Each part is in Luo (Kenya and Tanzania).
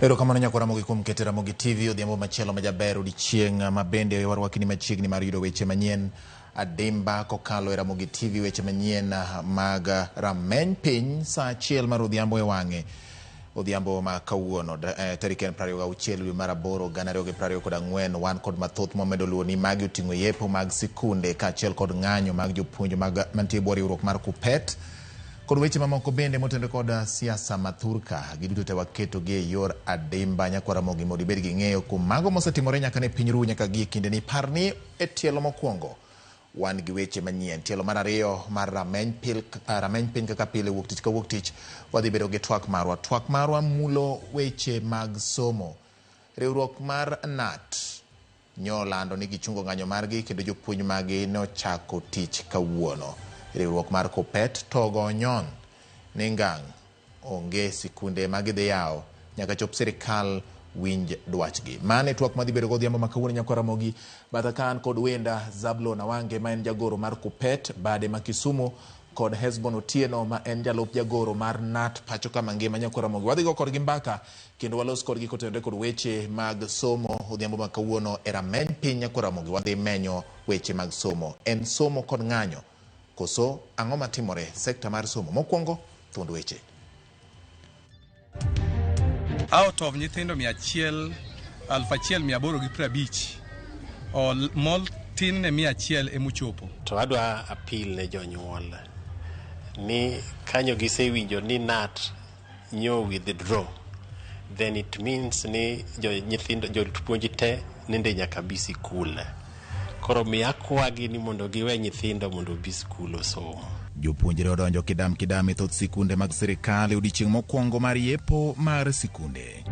Erokamano nyakwa Ramogi kuom keto Ramogi TV odhiambo machielo majaber odiechieng' ma bende warwakni machiegni mar yudo weche manyien adimba kokalo e Ramogi TV weche manyien mag rameny piny saa achiel mar odhiambo e wang'e odhiambo ma kawuono tarik en 26 dwe mar aboro 2024 wan kod mathoth mwamedo luwo ni magi oting'o yepo mag sikunde kaachiel kod ng'anyo mag jopuonj mag mantie e bwo riwruok mar KUPPET kod weche mamoko bende motenore kod siasa mathurka giduto te waketogi e yor adimba nyakwa Ramogi mondo ibed gi ng'eyo kuom mago mosetimore nyaka ne piny ru nyaka gie kindeni par ni e tielo mokwongo wan gi weche manyien tielo mar ariyo mar rameny, pil, rameny piny kaka pile wuok tich ka wuok tich wadhi bedo gi twak marwa twak marwa mulo weche mag somo riwruok mar KNUT nyolando ni gichungo ng'anyo margi kendo jopuonj maggi nochako tich kawuono. Riwruok mar KUPPET togo nyon ni ngang' onge sikunde ma gidhi yawo nyaka chop sirikal winj dwachgi. Mano e twak madhi bedo godhiambo ma kawuono nyakwa Ramogi. Batha ka an kod wenda Zablon Awange ma en jagoro mar KUPPET bade ma Kisumu kod Hesbon Otieno ma en jalup jagoro mar KNUT pacho ka mangima nyakwa Ramogi. Wadhi go kodgi mbaka kendo walos kodgi kotenore kod weche mag somo odhiambo ma kawuono e rameny piny nyakwa Ramogi. Wadhi menyo weche mag somo. En somo kod ng'anyo koso ang'o matimore sekta mar somo? Mokwongo thuond weche. Out of nyithindo 100 1850 mol tin ne 100 emochopo. To adwa appeal ne jonyuol ni kanyo gisewinjo ni KNUT nyo withdraw then it means ni jo nyithindo jopuonj te nende nyaka bi sikul. Koro mi akwagi ni mondo giwe nyithindo mondo obi sikul osom. Jopuonjre odonjo kidam kidam e thoth sikunde mag sirikal e odiechieng' mokwongo mar yepo mar sikunde.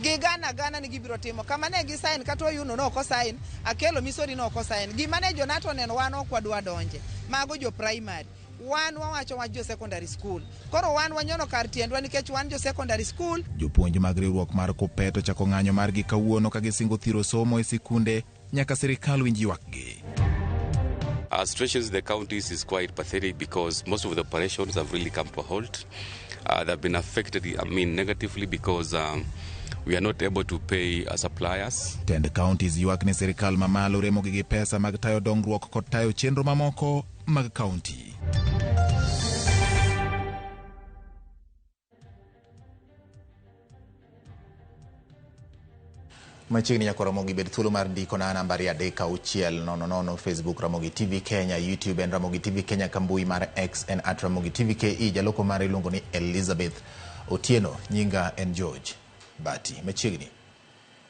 Gigana gana ni gibiro timo kama ne gi sign kata Oyuno no ok osign Akelo Misori no ok osign gima ne jonato oneno wan ok wadwa donje mago jo primary wan wawacho wach jo secondary school koro wan wanyono kar tiendwa nikech wan jo secondary school. Jopuonj mag riwruok mar KUPPET ochako ng'anyo margi kawuono ka gisingo thiro somo e sikunde nyaka sirikal winj ywakgi. Our situation in the counties is quite pathetic because most of the operations have really come to a halt. They've been affected, I mean, negatively because we are not able to pay our suppliers. Tend counties ywak ni sirikal mamalo remogi gi pesa mag tayo dongruok kod tayo chenro mamoko mag kaunti. Machiegni nyaka Ramogi bed thuolo mar ndiko na nambari 3600 Facebook Ramogi TV Kenya, YouTube en Ramogi TV Kenya, kambui mar X en at Ramogi TV KE. Jaloko mare iluongo ni Elizabeth Otieno, nyinga en George Bati. Machiegni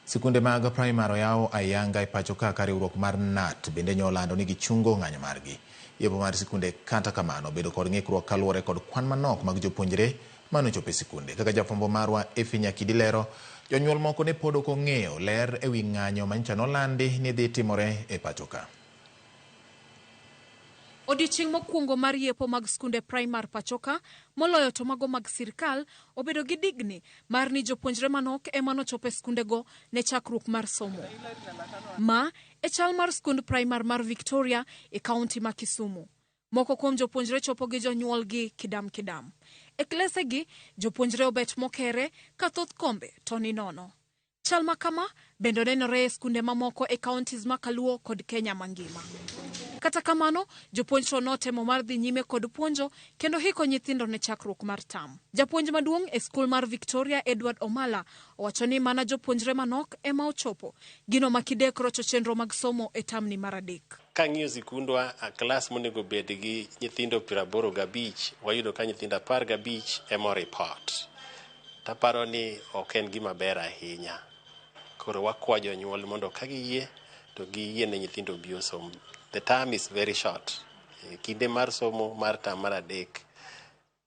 sikunde mag primary oyaw ayanga e pacho ka ka riwruok mar KNUT bende nyolando ni gichungo ng'anyo margi. Yepo mar sikunde kata kamano bedo kod ng'ikruok kaluwore kod kwan manok mag jopuonjre manochopo e sikunde. Kaka jafwambo marwa Efi Nyakidi lero, jonyuol moko ne pod ok ong'eyo ler ewi ng'anyo manyocha nolandi ni dhi timore e pacho ka. Odiechieng' mokwongo mar yepo mag skunde primar pachoka moloyo to mago mag sirkal obedo gi digni mar ni jopuonjre manok ema nochopo e skundego ne chakruok mar somo. Ma e chal mar skund primar mar Victoria e kaunti ma Kisumu. Moko kuom jopuonjre chopo gi jonyuolgi kidam kidam. E klesegi, jopuonjre obet mokere ka thoth kombe to ni nono. Chal ma kama bende nenore e skunde mamoko e counties ma Kaluo kod Kenya mangima. Kata kamano, jopuonj to notemo mar dhi nyime kod puonjo kendo hiko nyithindo ne chakruok mar tam. Japuonj maduong' e skul mar Victoria Edward Omala owacho ni mana jopuonjre manok ema ochopo, gino ma kidek rocho chenro mag somo e tamni mar adek. Kang'iyo sikundwa, klas monego bed gi nyithindo 85, wayudo ka nyithindo 15 ema report. Taparo ni ok en gima ber ahinya. Koro wakwa jonyuol mondo ka giyie to giyie ne nyithindo obi osom. The term is very short. Kinde mar somo mar term mar adek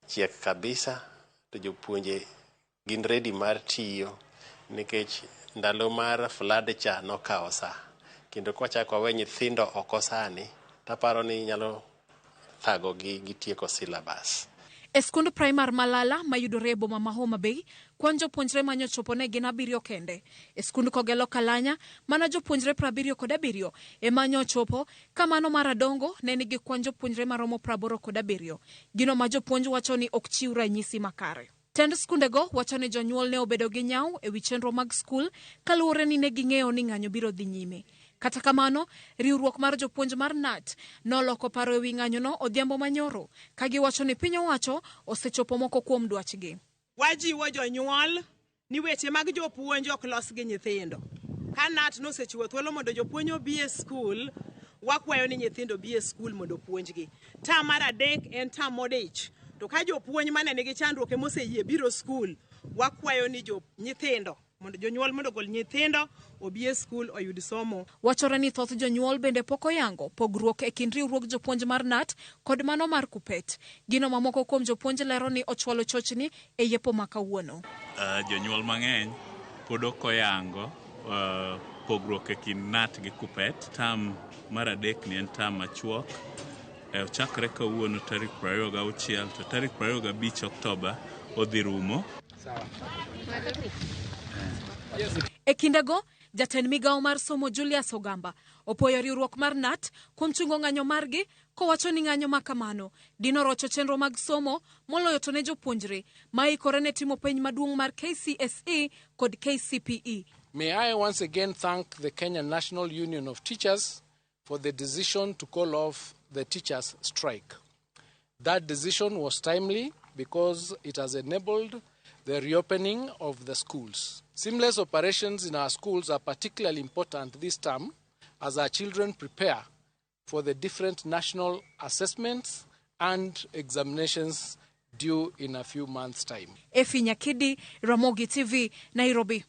chiek kabisa to jopuonje gin ready mar tiyo nikech ndalo mar flood cha nokawo sa. Kendo kwachako wawe nyithindo oko sani, taparo ni nyalo thagogi gi tieko syllabus. E skund primar Malala mayudore e boma ma Homa Bay, kwan jopuonjre manyochopo ne gin 7 kende. E skund Kogelo Kalanya, mana jopuonjre 77 ema nyochopo, ka mano mar Adongo ne nigi kwan jopuonjre maromo 87. Gino ma jopuonj wacho ni ok chiw ranyisi makare. Tend skundego wacho ni jonyuol ne obedo gi nyawo e wi chenro mag skul kaluwore ni ne ging'eyo ni ng'anyo biro dhi nyime. Kata kamano, riwruok mar jopuonj mar KNUT noloko paro e wi ng'anyono odhiambo manyoro ka giwacho ni piny owacho osechopo moko kuom dwachgi. Wajiwo jonyuol ni weche mag jopuonj ok los gi nyithindo. Ka KNUT nosechiwo thuolo mondo jopuonj obi e skul, wakwayo ni nyithindo obi e skul mondo opuonjgi. Term mar adek en term modich. To ka jopuonj mane nigi chandruok emoseyie biro skul, wakwayo ni jo nyithindo mondo jonyuol mondo ogol nyithindo obi e skul oyud somo. Wachore ni thoth jonyuol bende pok oyango pogruok e kind riwruog jopuonj mar KNUT kod mano mar KUPPET. Gino ma moko kuom jopuonj lero ni ochwalo chochni e yepo ma kawuono. Jonyuol mang'eny pod ok oyango pogruok e kind KNUT gi KUPPET. Term mar adek ni en term machuok. Ochakre kawuono tarik 26 to tarik 25 Oktoba odhi rumo. E kindego, jatend migawo mar somo Julius Ogamba opoyo riwruok mar KNUT kuom chungo ng'anyo margi kowacho ni ng'anyo ma kamano dino rocho chenro mag somo moloyo to ne jopuonjre ma ikore ne timo penj maduong' mar KCSE kod KCPE. May I once again thank the Kenya National Union of Teachers for the decision to call off the teachers' strike. That decision was timely because it has enabled the reopening of the schools. Seamless operations in our schools are particularly important this term as our children prepare for the different national assessments and examinations due in a few months' time. Efi Nyakidi, Ramogi TV, Nairobi.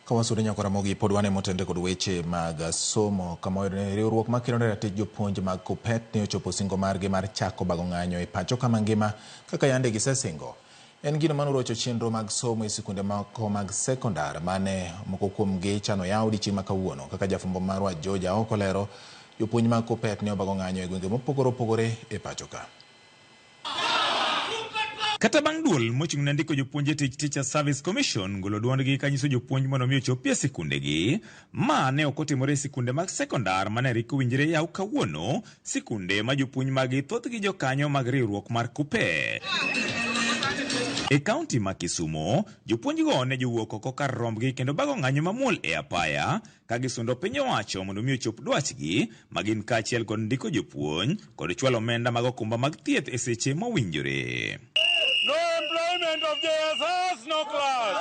Kawasudo nyako Ramogi pod wane motende kod weche mag somo kama oyudo ni riwruok makedo ne ratich jopuonj mag KUPPET ne ochopo singo margi mar chako bago ng'anyo e pacho kama ngima kaka yande gisesingo. En gino manorocho chenro mag somo e sikunde moko mag sekondar mane moko kuomgi chano yaw odiechieng' ma kawuono. Kaka jafwambo marwa George Aoko lero, jopuonj mag KUPPET ne obago ng'anyo e gwenge mopogore opogore e pacho ka. Kata bang' duol mochung' ne ndiko jopuonj e tich Teacher Service Commission golo duondgi kanyiso jopuonj mondo mi ochopi e sikundegi, ma ne ok otimore e sikunde mag sekondar mane rik owinjore yaw kawuono, sikunde ma jopuonj maggi thothgi jokanyo mag riwruok mar KUPPET. E kaunti ma Kisumu, jopuonjgo ne jowuok oko kar rombgi kendo bago ng'anyo mamuol e apaya ka gisundo piny owacho mondo mi ochop dwachgi ma gin kaachiel kod ndiko jopuonj kod chwalo omenda mag okumba mag thieth e seche mowinjore. No employment of JSS, no class.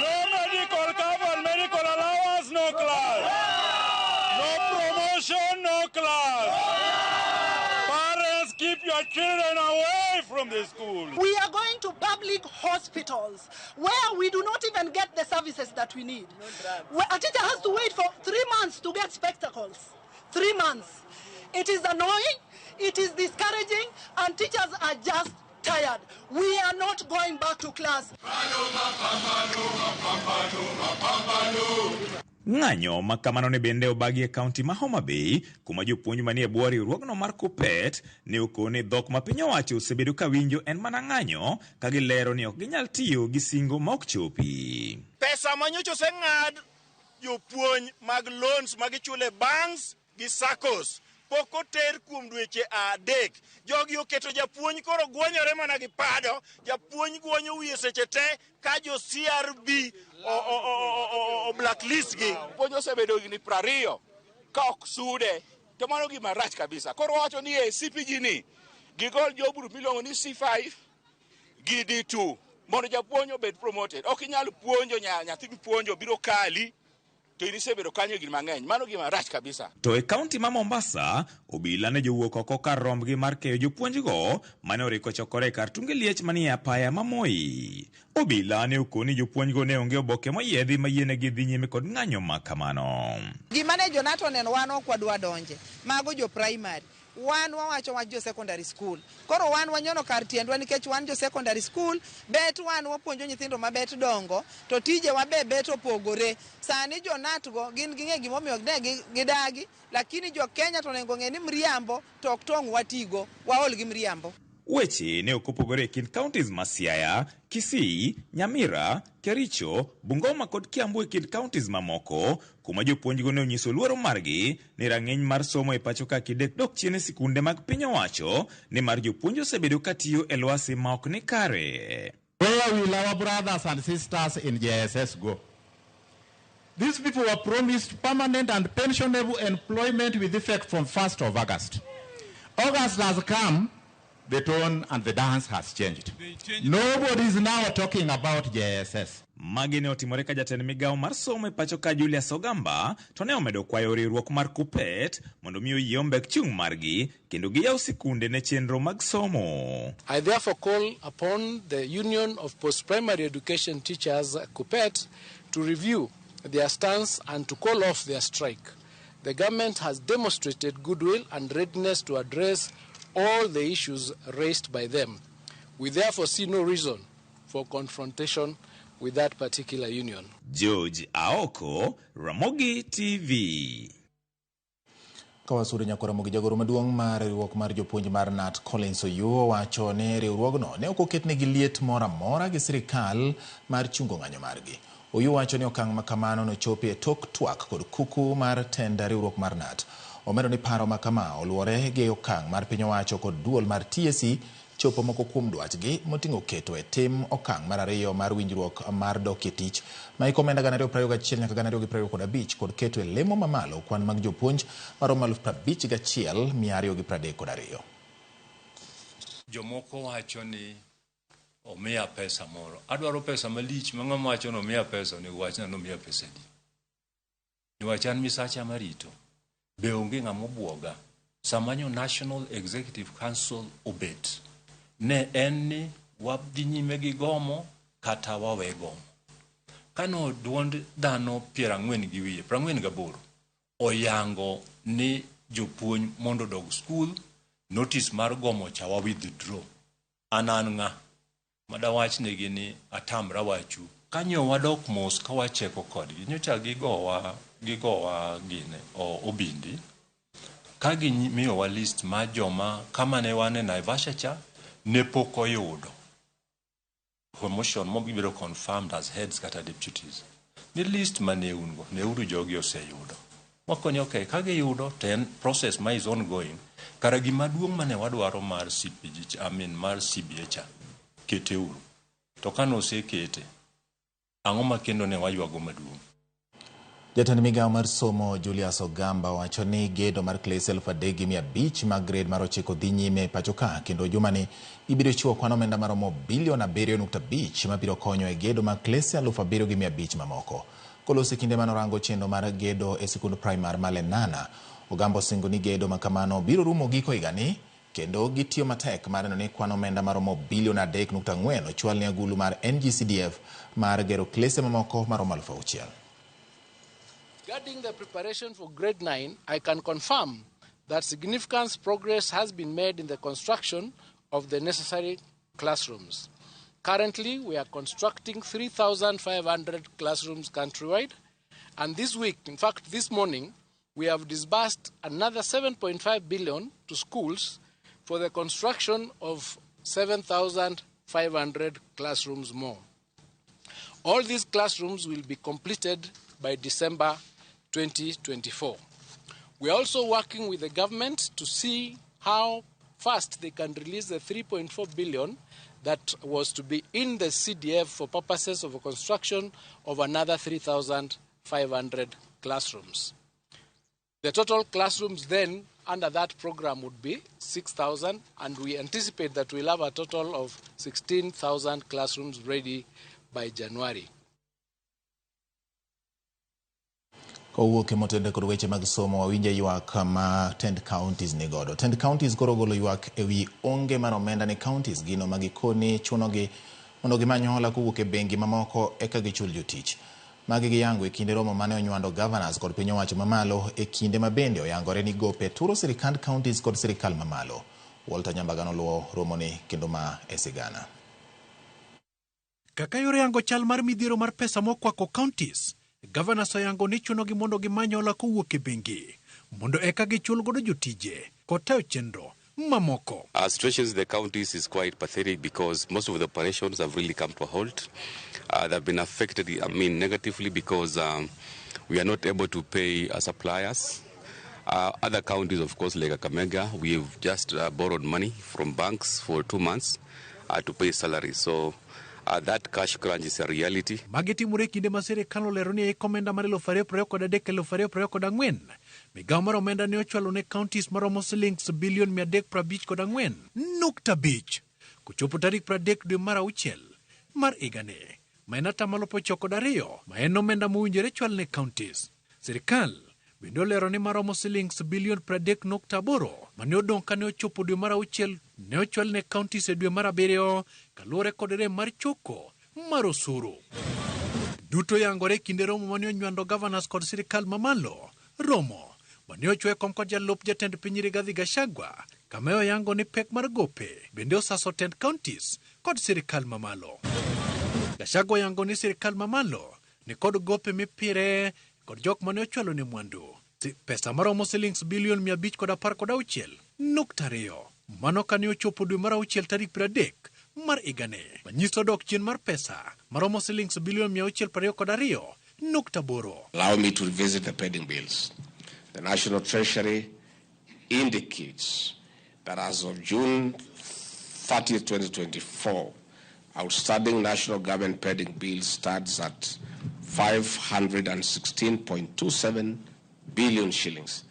No medical cover, medical allowance, no class. No promotion, no class. Parents, keep your children away from the school. We are going to public hospitals where we do not even get the services that we need. Where a teacher has to wait for 3 months to get spectacles. 3 months. It is annoying, it is discouraging, and teachers are just tired. We are not going back to class. Ng'anyo ma kamano ne bende obagi e kaunti ma Homa Bay, kuma jopuonj manie bwo riwruogno mar KUPPET ne okone dhok ma piny owacho osebedo ka winjo en mana ng'anyo ka gilero ni ok ginyal tiyo gi singo ma ok chopi. Pesa ma nyocha oseng'ad jopuonj mag loans ma gichulo e banks gi SACCOs pok oter kuom dweche 3. Jogi oketo japuonj koro gwonyore mana gi pado, japuonj gwonyo wiye seche te ka jo CRB o blacklist gi. Puonj osebedo higni 20 ka ok sude, to mano gima rach kabisa. Koro wawacho ni e CPG ni gigol job group miluongo ni C5 gi D2 mondo japuonj obed promoted. Ok inyal puonjo nyathi mipuonjo biro kali to in isebedo kanyo higni mang'eny. Mano gima rach kabisa. To e kaunti ma Mombasa, obila ne jowuok oko kar rombgi mar keyo jopuonjgo mane oriko chokore e kar tunge liech manie apaya ma Moi. Obila ne okoni jopuonjgo ne onge oboke moyiedhi mayienegi dhi nyime kod ng'anyo ma kamano. Gima ne jonato oneno wan ok wadwa donje. Mago jo primary. Wan wawacho wach jo secondary school. Koro wan wanyono kar tiendwa nikech wan jo secondary school, bet wan wapuonjo nyithindo mabet dongo, to tijewa be bet opogore. Sani jonat go gin ging'e gimomiyo ne gidagi, lakini jo Kenya to onego ng'e ni mriambo to ok tong' watigo, waol gi mriambo. Weche ne ok opogore e kind counties ma Siaya, Kisii, Nyamira, Kericho, Bungoma kod Kiambu e kind counties mamoko, kuma jopuonjgo ne onyiso luoro margi ni rang'iny mar somo e pacho ka kidek dok chien e sikunde mag piny owacho nimar jopuonj osebedo ka tiyo e lwasi ma ok ni kare. Where will our brothers and sisters in JSS go? These people were promised permanent and pensionable employment with effect from 1st of August. August has come, the tone and the dance has changed. Nobody is now talking about JSS. Magi ne otimore ka jatend migawo mar somo e pacho ka Julius Ogamba to ne omedo kwayo riwruok mar KUPPET mondo mi oyie ombek chung' margi kendo giyaw sikunde ne chenro mag somo. I therefore call upon the Union of Post-Primary Education Teachers, KUPPET, to review their stance and to call off their strike. The government has demonstrated goodwill and readiness to address all the issues raised by them. We therefore see no reason for confrontation with that particular union. George Aoko, Ramogi TV. Kawasudo nyako Ramogi, jagoro maduong' mar riwruok mar jopuonj mar KNUT Collins Oyuo wacho ni riwruogno ne ok oketnegi liet moro amora gi sirikal mar chungo ng'anyo margi. Oyuo wacho ni okang' ma kamano nochopi e tok twak kod kuku mar tend riwruok mar KNUT. Omedo ni paro ma kama oluwore gi okang' mar piny owacho kod duol mar TSC chopo moko kuom dwachgi moting'o keto e tim okang' mar ariyo mar winjruok mar dok e tich ma hik omenda 2021 nyaka 2025 kod keto e lemo mamalo kwan mag jopuonj maromo 51,232. Jomoko wacho ni omiya pesa moro. Adwaro pesa malich ma ng'ama wacho ni omiya pesa onego wachna ni omiya pesa adi. Niwach an misacha marito. Be onge ng'ama obuoga. Sama nyo National Executive Council obet, ne en ni wadhi nyime gi gomo kata wawe gomo. Kano duond dhano 48 gi wiye, 48 oyango ni jopuonj mondo odog skul, notice mar gomo cha wa withdraw. An ng'a madawach negi ni atamra wachu. Kanyo wadok mos ka wacheko kodgi, nyocha gigowa gine obindi, ka gimiyowa list mar joma kama ne wan e Naivasha cha ne pok oyudo promotion mobiro confirmed as heads kata deputies. Ni list mane un go, neuru jogi oseyudo. Wakoni okay, ka giyudo to en process ma is ongoing. Kara gima duong' mane wadwaro mar CPG, I mean mar CBA cha, keteuru. To kane osekete, ang'o ma kendo ne waywago maduong'? Jatend migawo mar somo Julius Ogamba wacho ni gedo mar klese 3,500 mag grade mar 9 dhi nyime pacho ka kendo jumani ibiro chiwo kwan omenda maromo bilion 7.5 mabiro konyo e gedo mag klese 7,500 mamoko. Koloso e kinde manorango chenro mar gedo e sikund primar ma Lenana, Ogamba osingo ni gedo ma kamano biro rumo giko higani kendo gitiyo matek mar neno ni kwan omenda maromo bilion 3.4 ochwal ne agulu mar NGCDF mar gero klese mamoko maromo 6,000. Regarding the preparation for grade 9, I can confirm that significant progress has been made in the construction of the necessary classrooms. Currently, we are constructing 3,500 classrooms countrywide, and this week, in fact, this morning, we have disbursed another 7.5 billion to schools for the construction of 7,500 classrooms more. All these classrooms will be completed by December 2024. We are also working with the government to see how fast they can release the 3.4 billion that was to be in the CDF for purposes of the construction of another 3,500 classrooms. The total classrooms then under that program would be 6,000, and we anticipate that we'll have a total of 16,000 classrooms ready by January. Kowuok e motende kod weche mag somo wawinje ywak ma tend counties ni godo. Tend counties koro ogolo ywak e wi onge mar omenda ne counties gino ma gikoni chunogi mondo gimany hola kowuok e bengi mamoko eka gichul jotich. Magi giyango e kinde romo mane onywando governors kod piny owacho mamalo e kinde ma bende oyangore ni gope turo sirikand counties kod sirikal mamalo. Walter Nyambaga noluwo romoni kendo ma e sigana. Kaka yore yango chal mar midhiero mar pesa mokwako counties, governors oyango ni chunogi mondo gimany hola kowuok e bengi mondo eka gichul godo jotije kod tayo chenro mamoko. Our situation in the counties is quite pathetic because most of the operations have really come to a halt. They've been affected, I mean, negatively because we are not able to pay our suppliers. Other counties, of course, like Kakamega, we've just borrowed money from banks for 2 months to pay salaries. So that cash crunch is a reality. Magi timore kinde ma sirikal olero ni eiko omenda mar 2023-2024 migawo mar omenda ne ochwalo ne counties maromo silings bilion 354.5 kochopo tarik 30 dwe mar auchiel mar higani ma en atamalo 92 ma en omenda mowinjore chwal ne counties. Sirikal bende olero ni maromo silings bilion 30.8 mane odong' kane ochopo dwe mar auchiel ne ochwal ne counties e dwe mar abiriyo kaluwore kod rem mar choko mar osuru. Duto yangore kinde romo mane onywando governors kod sirikal mamalo romo mane ochwe kom kod jalup jatend piny Rigathi Gachagua kama oyango ni pek mar gope bende osaso tend counties kod sirikal mamalo. Gachagua oyango ni sirikal mamalo ni kod gope mipire kod jok mane ochwalo ne mwandu pesa maromo silings bilion 516.2 mano kane ochopo dwe mar auchiel tarik 30 mar higani manyiso dok chien mar pesa maromo silings bilion 622.8. Allow me to revisit the pending bills. The National Treasury indicates that as of June 30, 2024, outstanding national government pending bills stands at 516.27 billion shillings,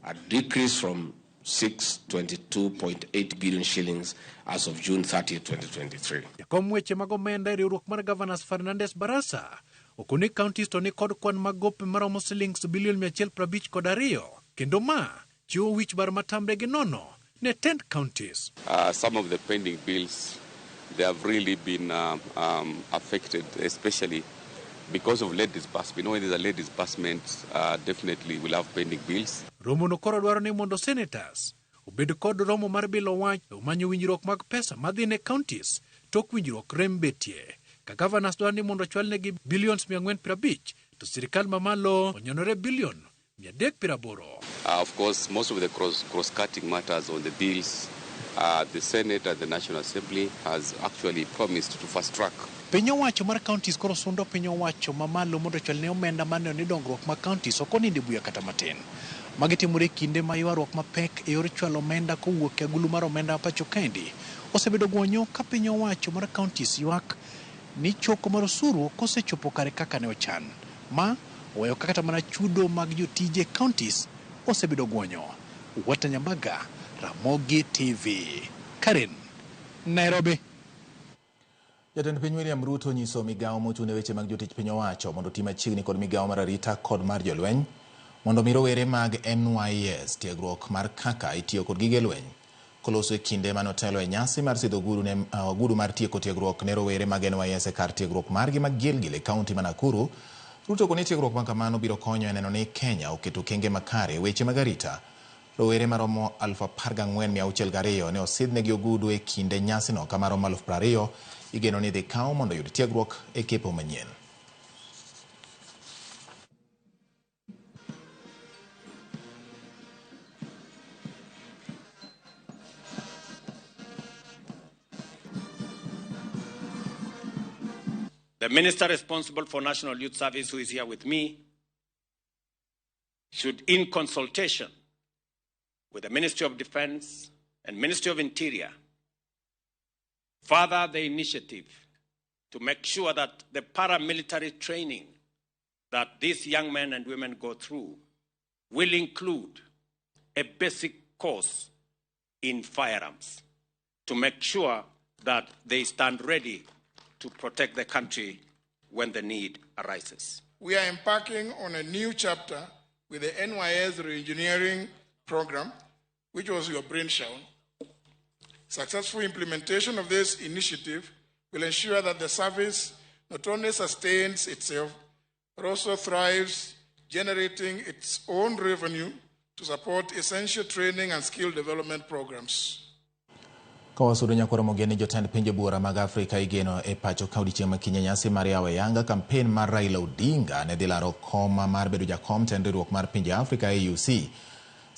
a decrease from 622.8 billion shillings as of June 30, 2023. Jakom weche mag omenda e riwruok mar Governors Fernandes Barasa okoni counties to ni kod kwan mag gope maromo silings bilion 152 kendo ma chiwo wich bar matamre gi nono ne 10 counties. Some of the pending bills, they have really been affected, especially because of late disbursement. When there's a late disbursement, definitely we'll have pending bills. Romo no koro dwaro ni mondo senators obed kod romo mar bilo wach omanyo winjruok mag pesa madhi ne counties tok winjruok rem betie. Ka governors dwaro ni mondo ochwalnegi billions 450 to sirikal mamalo onyonore bilion 380. Of course, most of the cross-cutting matters on the bills, the Senate and the National Assembly has actually promised to fast track. Piny owacho mar counties koro sundo piny owacho mamalo mondo ochwal ne omenda maneno ni dongruok mag counties ok onind e buya kata matin. Magi timore kinde ma ywaruok mapek e yor chwalo omenda kowuok e agulu mar omenda ma pacho kaendi osebedo gwonyo ka piny owacho mar counties ywak ni choko mar osuru ok osechopo kare kaka ne ochan. Ma oweyo kata mana chudo mag jotije counties osebedo gwonyo. Walter Nyambaga, Ramogi TV, Karen, Nairobi. Jatend piny William Ruto onyiso migawo mochung' ne weche mag jotich piny owacho mondo oti machiegni kod migawo mar arita kod mar jolweny mondo mi rowere mag NYS tiegruok mar kaka itiyo kod gige lweny. Koloso e kinde mane otelo e nyasi mar sidho ogudu mar tieko tiegruok ne rowere mag NYS e kar tiegruok margi mag Gilgil e kaunti ma Nakuru, Ruto okoni tiegruok ma kamano biro konyo e neno ni Kenya oketo okenge makare e weche mag arita. Rowere maromo 14,602 ne osidhnegi ogudu e kinde nyasino ka maromo 20,000 igeno ni dhi kaw mondo oyud tiegruok e kepo manyien. The minister responsible for National Youth Service, who is here with me, should, in consultation with the Ministry of Defense and Ministry of Interior, further the initiative to make sure that the paramilitary training that these young men and women go through will include a basic course in firearms to make sure that they stand ready to protect the country when the need arises. We are embarking on a new chapter with the NYS reengineering program, which was your brainchild. Successful implementation of this initiative will ensure that the service not only sustains itself, but also thrives, generating its own revenue to support essential training and skill development programs. Kawasudo nyakwaro mogeni jotend pinje buora mag Afrika igeno e pacho ka odiechieng' ma kiny nyasi mar yawo yanga kampen mar Raila Odinga ne dhi laro kom mar bedo jakom tend riwruok mar pinje Afrika AUC.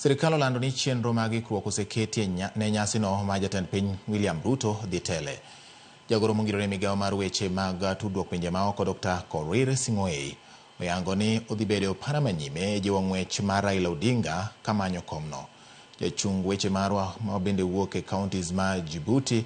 Sirikal olando ni chenro mag ikruok oseketi ne nyasino ma jatend piny William Ruto dhi tele. Jagoro mongirore migawo mar weche mag tudruok pinje maoko Dr. Korir Sing'oei oyango ni odhi bedo e opara manyime e jiwo ng'wech mar Raila Odinga kamanyo komno. Jachung weche marwa ma bende wuok e counties ma Djibouti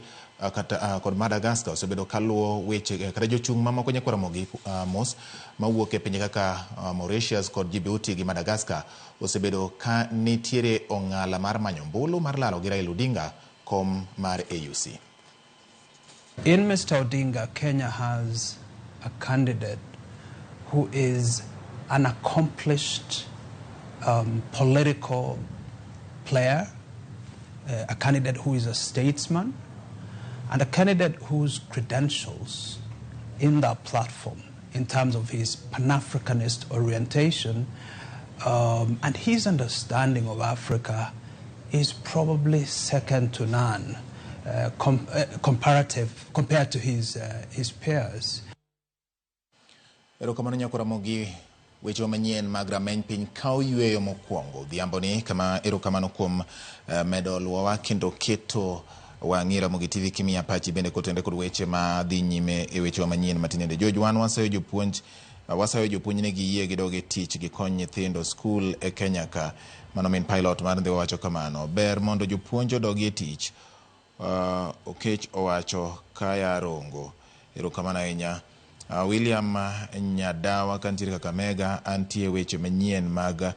kata kod Madagascar osebedo kaluwo weche kata jochung' mamoko nyakwar Ramogi mos mawuok e pinje kaka Mauritius kod Djibouti gi Madagascar osebedo ka nitiere ong'ala mar manyo ombulu mar laro gi Raila Odinga kom mar AUC. In Mr. Odinga, Kenya has a candidate who is an accomplished political player, a candidate who is a statesman, and a candidate whose credentials in that platform, in terms of his Pan-Africanist orientation and his understanding of Africa, is probably second to none compared to his peers. Erokamano nyakwar Ramogi, weche manyien mag rameny piny kawo yweyo mokwongo odhiambo ni kama erokamano kuom medo luwowa kendo keto wang'i Ramogi TV kimiya pachi bende kotenore kod weche ma dhi nyime e wechewa manyien matinende. George, wan wasayo jopuonj ni giyie gidog e tich gikony nyithindo skul e Kenya ka. Mano min pilot mar Ndhiwa wacho kamano. Ber mondo jopuonj odogi e tich. Okech owacho kaya Rongo. Erokamano ahinya. William Nyadawa kantiere Kakamega antie weche manyien mag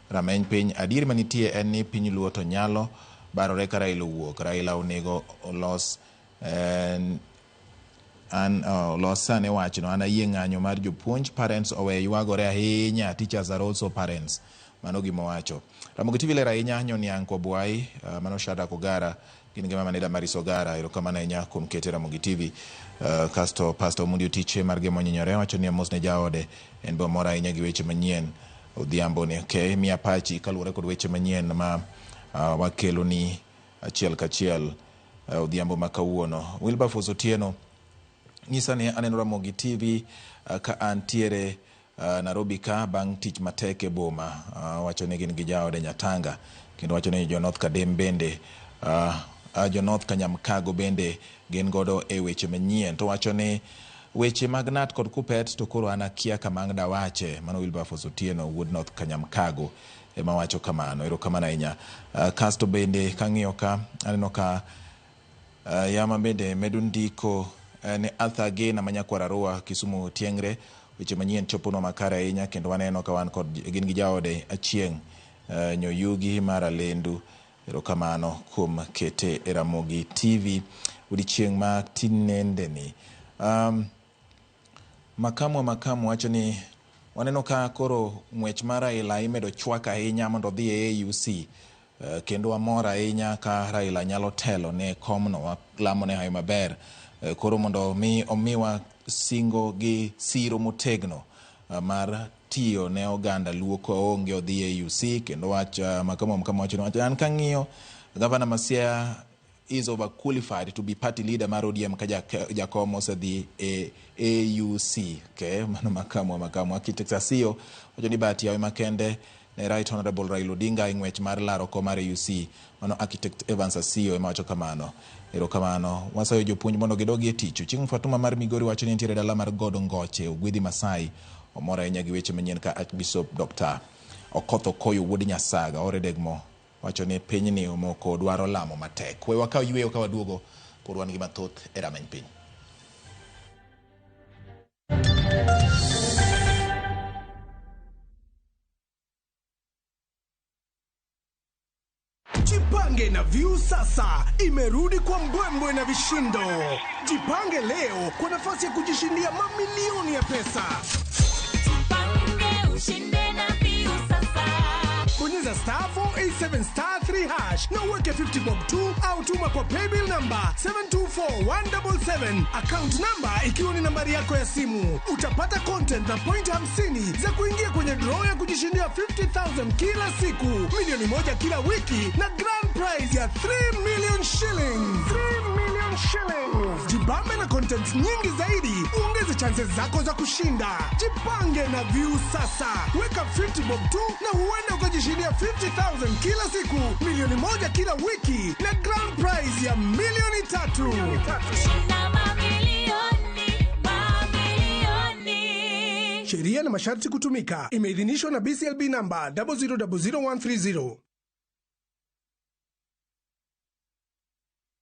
rameny piny. Adier manitie en ni piny Luo to nyalo barore ka Raila owuok. Raila onego olos an olos sane wachno. An ayie ng'anyo mar jopuonj. Parents owe ywagore ahinya. Teachers are also parents. Mano gima owacho. Ramogi TV ler ahinya nyoniang' Kwabwai, mano Shadrack Ogara gin gi mama Neda Maris Ogara. Erokamano ahinya kuom kete Ramogi TV. Kasto Pastor Omundi Otiche mar Gemo Onyinyore wacho ni amos ne jaode en be omor ahinya gi weche manyien odhiambo ni. Okay, miya pachi kaluwore kod weche manyien ma wakelo ni achiel kachiel odhiambo ma kawuono. Wilberforce Otieno nyisa ni aneno Ramogi TV ka antiere Nairobi ka bang' tich matek e boma. Wacho ni gin gi jaode Nyatanga kendo wacho ni jo North Kadem bende jo North Kanyamkago bende gin godo e weche manyien. To wacho ni weche mag KNUT kod KUPPET to koro an akia kama ang' dawache. Mano Wilberforce Otieno wuod North Kanyamkago ema wacho kamano. Erokamano ahinya. Kasto bende kang'iyo ka aneno ka yama bende medo ndiko ne Arthur Gena ma nyakwar Arua Kisumu Tiengre. Weche manyien choponwa makare ahinya kendo waneno ka wan kod gin gi jaode Achieng' Nyoyugi mar Alendu. Erokamano kuom kete e Ramogi TV odiochieng' ma tinendeni. Makamu wa makamu wacho ni waneno ka koro ng'wech mar Raila imedo chwak ahinya mondo odhi e AUC. Kendo wamor ahinya ka Raila nyalo telo ne komno, walamo ne hawi maber. Koro mondo mi omiwa singo gi siro motegno mar tiyo ne oganda Luo koonge odhi e AUC kendo wach makamu makamu wacho ni an kang'iyo gavana ma Siaya is overqualified to be party leader mar ODM ka jakom osedhi e AUC. Okay, mano makamu wa makamu. Architect Asiyo wacho ni bahati yawe makende ne Right Honorable Raila Odinga e ng'wech mar laro kom mar AUC. Mano Architect Evans Asiyo ema wacho kamano. Erokamano. Wasayo jopuonj mondo gidogi e tich. Chieng' Fatuma mar Migori wacho ni nitiere dala mar God Ngoche, Ogwedhi Masai. Omor ahinya gi weche manyien ka Archbishop Dr. Okoth Okoyo wuod Nyasaga ore degmo wacho ni pinyni omoko dwaro lamo matek. We wakaw yweyo ka waduogo pod wan gi mathoth e rameny piny. Jipange na Viusasa imerudi kwa mbwembwe na vishindo. Jipange leo kwa nafasi ya kujishindia mamilioni ya pesa. Ushinde na Viusasa. Bonyeza *487*3# na uweke 50 bob 2 au tuma kwa paybill number 724177, account number ikiwa ni nambari yako ya simu. Utapata content na point 50 za kuingia kwenye draw ya kujishindia 50,000 kila siku, 1 milioni kila wiki na grand prize ya 3 million shillings. 3 million shillings. Jibambe na content nyingi zaidi, uongeze chances zako za kushinda. Jipange na Viusasa, weka 50 bob tu na huenda ukajishindia. kujishindia 50,000 kila siku, 1,000,000 kila wiki na grand prize ya 3,000,000. Sheria na masharti kutumika. Imeidhinishwa na BCLB namba 0000130.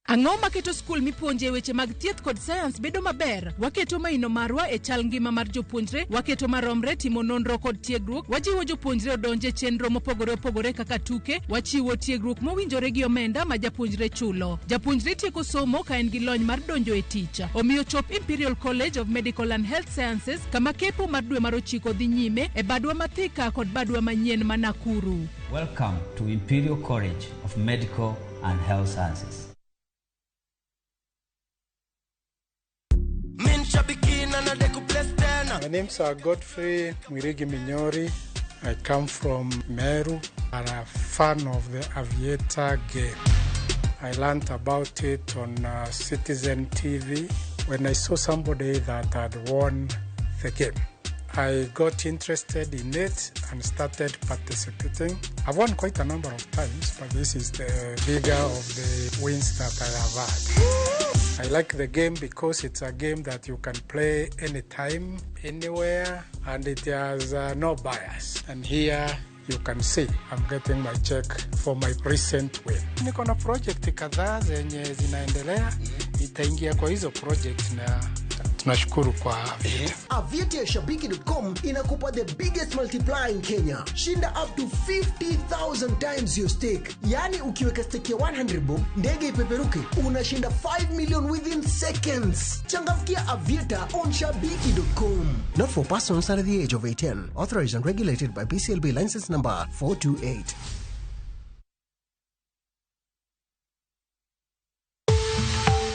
Ang'o maketo skul mipuonje weche mag thieth kod sayans bedo maber? Waketo maino marwa e chal ngima mar jopuonjre, waketo maromre timo nonro kod tiegruok, wajiwo jopuonjre odonje chenro mopogore opogore kaka tuke, wachiwo tiegruok mowinjore gi omenda ma japuonjre chulo. Japuonjre tieko somo ka en gi lony mar donjo e tich. Omiyo chop Imperial College of Medical and Health Sciences kama kepo mar dwe mar 9 dhi nyime e badwa ma Thika kod badwa manyien ma Nakuru. Welcome to Imperial College of Medical and Health Sciences. My name's Godfrey Mwirigi Minyori. I come from Meru. I'm a fan of the Aviator game. I learned about it on Citizen TV when I saw somebody that had won the game. I got interested in it and started participating. I've won quite a number of times, but this is the bigger of the wins that I have had. I like the game because it's a game that you can play anytime, anywhere, and it has no bias. And here you can see I'm getting my check for my recent win. Niko na project kadhaa zenye zinaendelea, nitaingia kwa hizo project na tunashukuru kwa Aviator. Aviator ya Shabiki.com inakupa the biggest multiplier in Kenya. Shinda up to 50,000 times your stake. Yani ukiweka stake ya 100 bob, ndege ipeperuke, unashinda 5 million within seconds. Changamkia Aviator on Shabiki.com. Not for persons under the age of 18. Authorized and regulated by BCLB license number 428.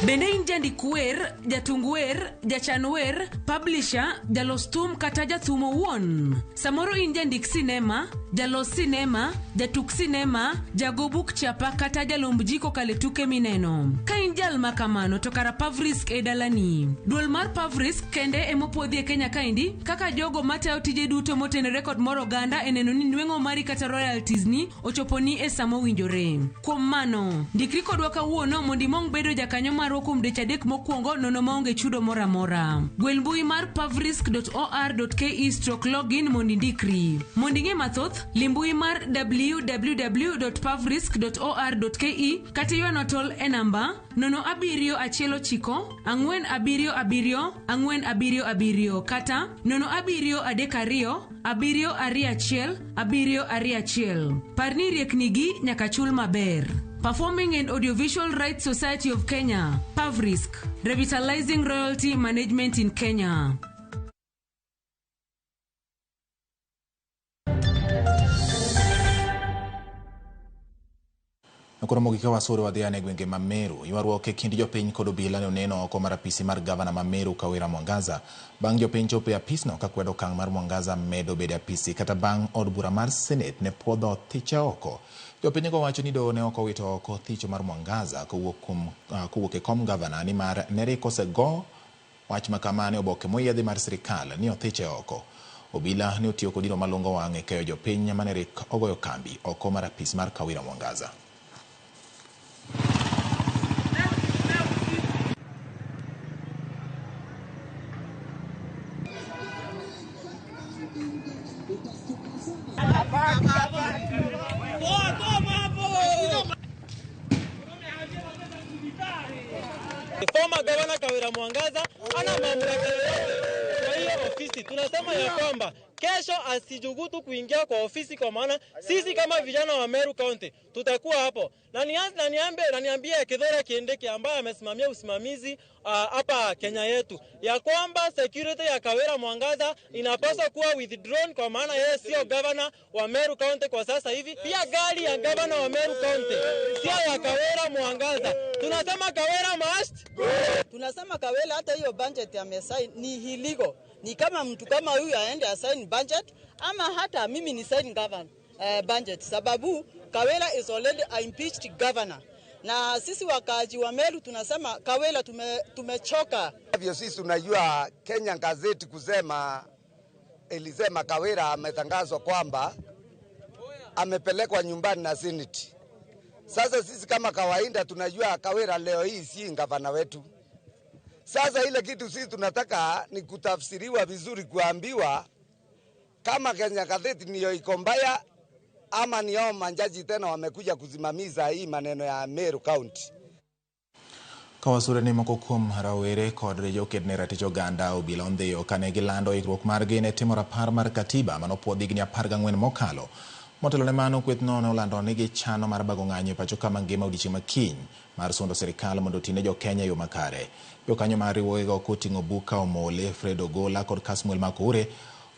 Bende in jandik wer, jatung wer, jachan wer, publisher, jalos thum kata jathum owuon. Samoro in jandik sinema, jalos sinema, jatuk sinema, jago buk chapa kata jalomb ji kokalo e tuke mineno. Ka in jal ma kamano to kara Pavrisk e dalani. Duol mar Pavrisk kende emopuodhi e Kenya kaendi kaka jogo matayo tije duto motenore kod mor oganda e neno ni nweng'o mari kata royalties ni ochoponi e sama owinjore. Kuom mano, ndikri kodwa kawuono mondo imong bedo jakanyo marwa kuom dweche 3 mokwongo nono maonge chudo moro amora. Gwel mbui mar pavrisk.or.ke/login mondo indikri. Mondo ing'e mathoth, lim mbui mar www.pavrisk.or.ke kata ywana tol e namba 0719 477 477 kata 0732 721 721. Par ni rieknigi nyaka chul maber. Performing and Audiovisual Rights Society of Kenya, Pavrisk, revitalizing royalty management in Kenya. Koro mogik ka wasoro wadhi ane gwenge ma Meru. Ywaruok e kind jopiny kod obila ne oneno oko mar apisi mar gavana ma Meru Kawira Mwangaza bang' jopiny chopo e apisno ka kwedo okang' mar Mwangaza medo bedo e apisi kata bang' od bura mar Senate ne puodho thiche oko. Jopinygo wacho ni doho ne ok owito oko thicho mar Mwangaza kowuok e kom gavana nimar ne rik osego wach ma kama ne oboke moyiedhi mar sirikal ni othiche oko. Obila ne otiyo kod iro malungo wang' e keyo jopiny mane rik ogoyo kambi oko mar apis mar Kawira Mwangaza. Former Governor Kawira Mwangaza ana mamlaka yote kwa hiyo ofisi. Tunasema ya kwamba kesho asijugutu kuingia kwa ofisi, kwa maana sisi kama vijana wa Meru County tutakuwa hapo. Na niambie Kithure Kindiki ambaye amesimamia usimamizi hapa Kenya yetu ya kwamba security ya Kawira Mwangaza inapaswa kuwa withdrawn, kwa maana yeye sio governor wa Meru County kwa sasa hivi. Pia gari ya governor wa Meru County sio ya Kawira Mwangaza. Tunasema Kawira must go. Tunasema Kawira hata hiyo budget amesign ni illegal. Ni kama mtu kama huyu aende asign budget ama hata mimi ni sign governor budget, sababu Kawira is already a impeached governor. Na sisi wakaaji wa Meru tunasema Kawira tumechoka. Hivyo sisi tunajua Kenya gazeti kusema ilisema Kawira ametangazwa kwamba amepelekwa nyumbani na Senate. Sasa sisi kama kawaida tunajua Kawira leo hii si gavana wetu. Sasa ile kitu sisi tunataka ni kutafsiriwa vizuri, kuambiwa kama Kenya Gazeti niyo iko mbaya ama ni hao manjaji tena wamekuja kusimamiza hii maneno ya Meru County. Kawasure ni moko kuom rawere kod joked ne ratich oganda obila ondhiyo kane gilando ikruok margi ne timo rapar mar katiba manopuodhi higni 14 mokalo. Motelo ne mano, kwethno ne olando ni gichano mar bago ng'anyo e pacho ka mangima odiechieng' ma kiny mar sundo sirikal mondo otine jo Kenya e yo makare. Jokanyo mar riwruogego koting'o Buka Omole, Fred Ogola kod Kasmuel Makure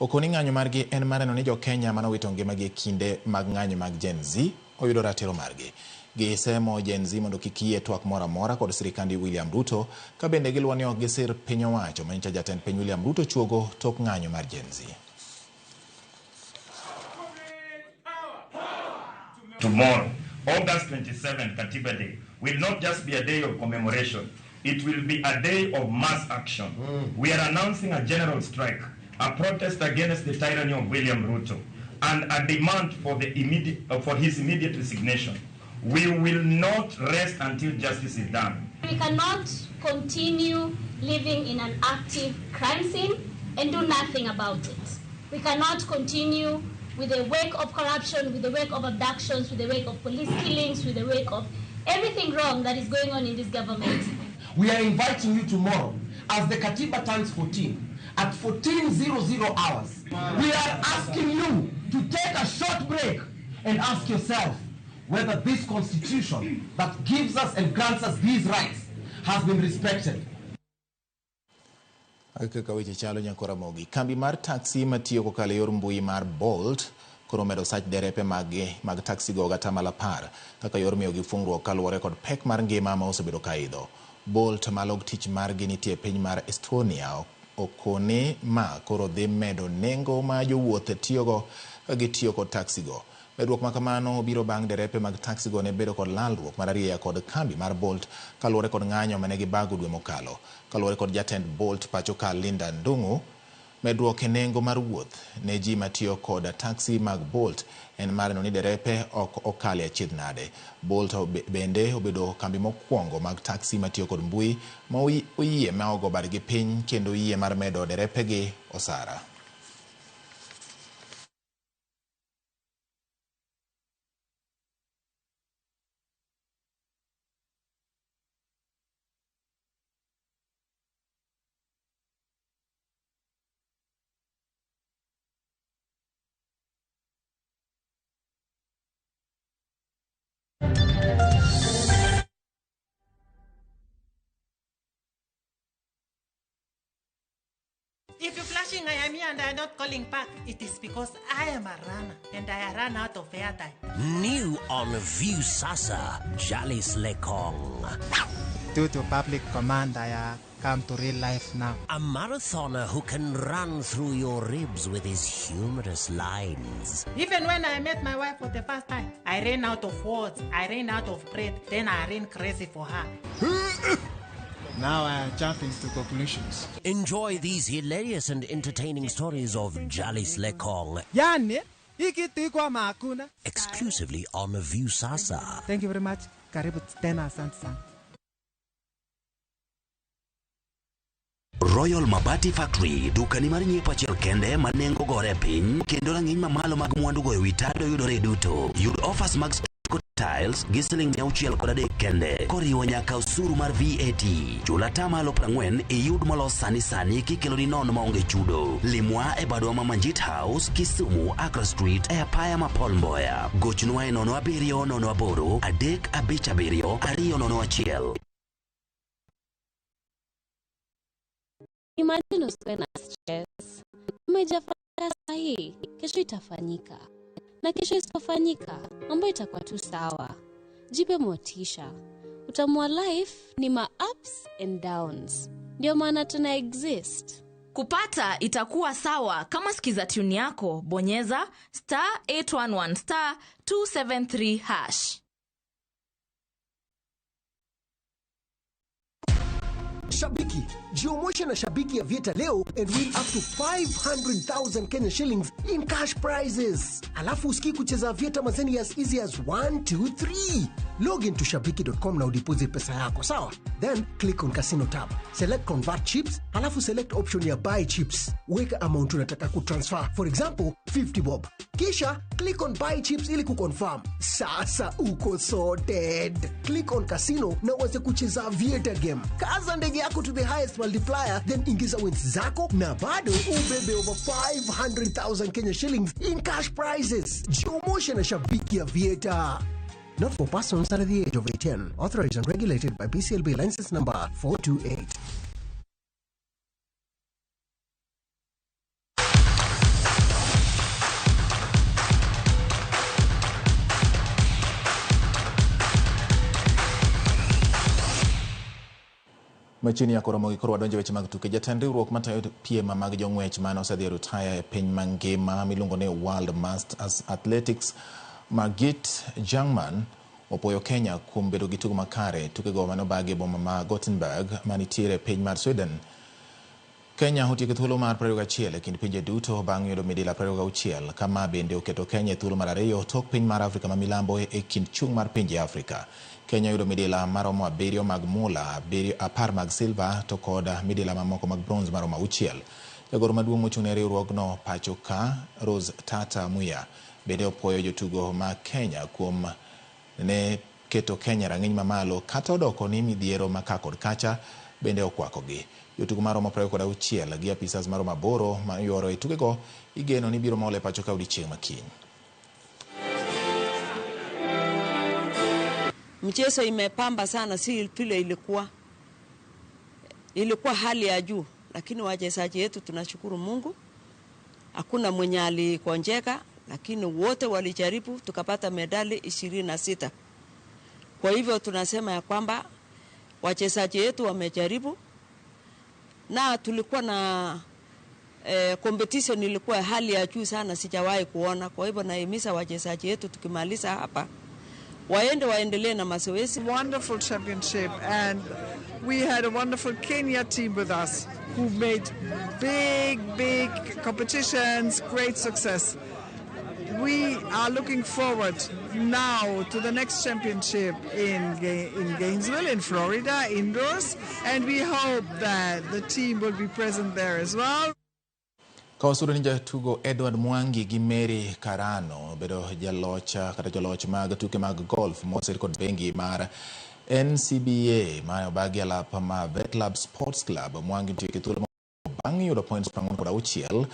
okoni ng'anyo margi en mar neno ni jo Kenya manowito ngimagi e kinde mag ng'anyo mag Gen Z oyudo ratiro margi. Gisemo Gen Z mondo kik yie twak moro amora kod sirikand William Ruto, ka bende giluwo ni ok gisir piny owacho manyicha jatend piny William Ruto chuogo tok ng'anyo mar Gen Z. Tomorrow, August 27, Katiba Day, will not just be a day of commemoration. It will be a day of mass action. We are announcing a general strike, a protest against the tyranny of William Ruto, and a demand for his immediate resignation. We will not rest until justice is done. We cannot continue living in an active crime scene and do nothing about it. We cannot continue with the wake of corruption, with the wake of abductions, with the wake of police killings, with the wake of everything wrong that is going on in this government. We are inviting you tomorrow as the Katiba turns 14 at 14:00 hours. We are asking you to take a short break and ask yourself whether this constitution that gives us and grants us these rights has been respected. Kaka weche chalo nyako Ramogi. Kambi mar taxi matiyo kokalo e yor mbui mar Bolt koro omedo sach derepe mag mag taxi go 10% kaka yor miyogi fungruok kaluwore kod pek mar ngima ma osebedo ka idho. Bolt malog tich margi nitie e piny mar Estonia okone ma koro dhi medo nengo ma jowuoth tiyogo ka gitiyo kod taxi go. Medruok ma kamano biro bang' derepe mag taxi go ne bedo kod lalruok mar arieya kod kambi mar Bolt kaluwore kod ng'anyo mane gibago dwe mokalo. Kaluwore kod jatend Bolt pacho ka Linda Ndung'u, medruok e nengo mar wuoth ne ji matiyo kod taxi mag Bolt en mar neno ni derepe ok okale achiedh nade. Bolt bende obedo kambi mokwongo mag taxi matiyo kod mbui ma oyie ma ogo badgi piny kendo oyie mar medo derepegi osara. If you're flashing, I am here and I am not calling back. It is because I am a runner and I run out of airtime. New on Viusasa, Jalis Lekong. Due to public command, I come to real life now. A marathoner who can run through your ribs with his humorous lines. Even when I met my wife for the first time, I ran out of words, I ran out of breath, then I ran crazy for her. Now I am jumping to conclusions. Enjoy these hilarious and entertaining stories of Jalis Lekong. Yani, hii kitu iko ama hakuna? Exclusively on Viusasa. Thank you very much. Karibu tena, asante sana. Royal Mabati Factory, dukani mar nyiepo achiel kende ma nengo gore piny kendo rang'iny mamalo mag mwandu goyo wi tado yudore duto. Yud offers mag stucco tiles gi siling 603 kende koriwo nyaka osuru mar VAT. Chul 40% iyud molos sani sani kikeloni nono maonge chudo. Limwa e badwa ma Manjit House, Kisumu, Accra Street e apaya ma Paul Mboya. Gochnwa e 07 08 357 201. Imagine usiwe na stress. Kama haijafanyika sahi, kesho itafanyika. Na kesho isipofanyika, mambo itakuwa tu sawa. Jipe motisha. Utamu wa life ni ma ups and downs. Ndio maana tuna exist. Kupata itakuwa sawa kama skiza tune yako, bonyeza star 811 star 273 hash. Shabiki, Jiomoshe na Shabiki Aviator leo and win up to 500,000 Kenya shillings in cash prizes. Alafu usikii kucheza Aviator mazeni as easy as 1, 2, 3. Log into shabiki.com na udeposit pesa yako, sawa? Then click on casino tab. Select convert chips, alafu select option ya buy chips. Weka amount unataka kutransfer, for example 50 bob. Kisha click on buy chips ili kuconfirm. Sasa uko sorted. Click on casino na uanze kucheza Aviator game. Kaza ndege yako to the highest multiplier, then ingiza wins zako na bado ubebe over 500,000 Kenya shillings in cash prizes. Jiomoshe na Shabiki Aviator. Not for persons under the age of 18. Authorized and regulated by BCLB license number 428. Machiegni ya koromo gi koro wadonjo e weche mag tuke. Jatend riwruok matayo piem mag jong'wech mane osedhi e rutaya e piny mangima miluongo ni World Masters Athletics Margit Jungmann opuoyo Kenya kuom bedo gi tugo makare tukego mane obagi e boma ma Gothenburg manitiere e piny mar Sweden. Kenya otieko thuolo mar 21 e kind pinje duto bang' yudo midila 26 kama bende oketo Kenya e thuolo mar ariyo tok piny mar Afrika ma milambo e kind chung' mar pinje Afrika. Kenya oyudo midila maromo 7 mag mula, 10 mag silva to kod midila mamoko mag bronze maromo 6. Jagoro maduong' mochung' ne riwruogno pacho ka Rose Tata Muya bende opuoyo jotugo ma Kenya kuom ne keto Kenya rang'iny mamalo kata odoko ni midhiero ma ka kod kacha bende okwakogi. Jotugo maromo 26 gi apisas maromo 8 ma yuoro e tukego igeno ni biro mol e pacho ka odiechieng' ma kiny. Mchezo imepamba sana, si vile ilikuwa hali ya juu, lakini wachezaji wetu tunashukuru Mungu, hakuna mwenye alikonjeka, lakini wote walijaribu, tukapata medali 26. Kwa hivyo tunasema ya kwamba wachezaji wetu wamejaribu, na tulikuwa na competition ilikuwa hali ya juu sana, sijawahi kuona. Kwa hivyo nahimiza wachezaji wetu tukimaliza hapa waende waendelee na mazoezi. Wonderful championship, and we had a wonderful Kenya team with us who made big competitions, great success. We are looking forward now to the next championship in Gainesville, in Florida, indoors, and we hope that the team will be present there as well. Kawasudo ni jatugo Edward Mwangi gi Mary Karano obedo jaloch kata joloch mag tuke mag golf moser kod bengi mar NCBA ma obagi alap ma Vetlab Sports Club. Mwangi nitie thuolo bang' yudo points 46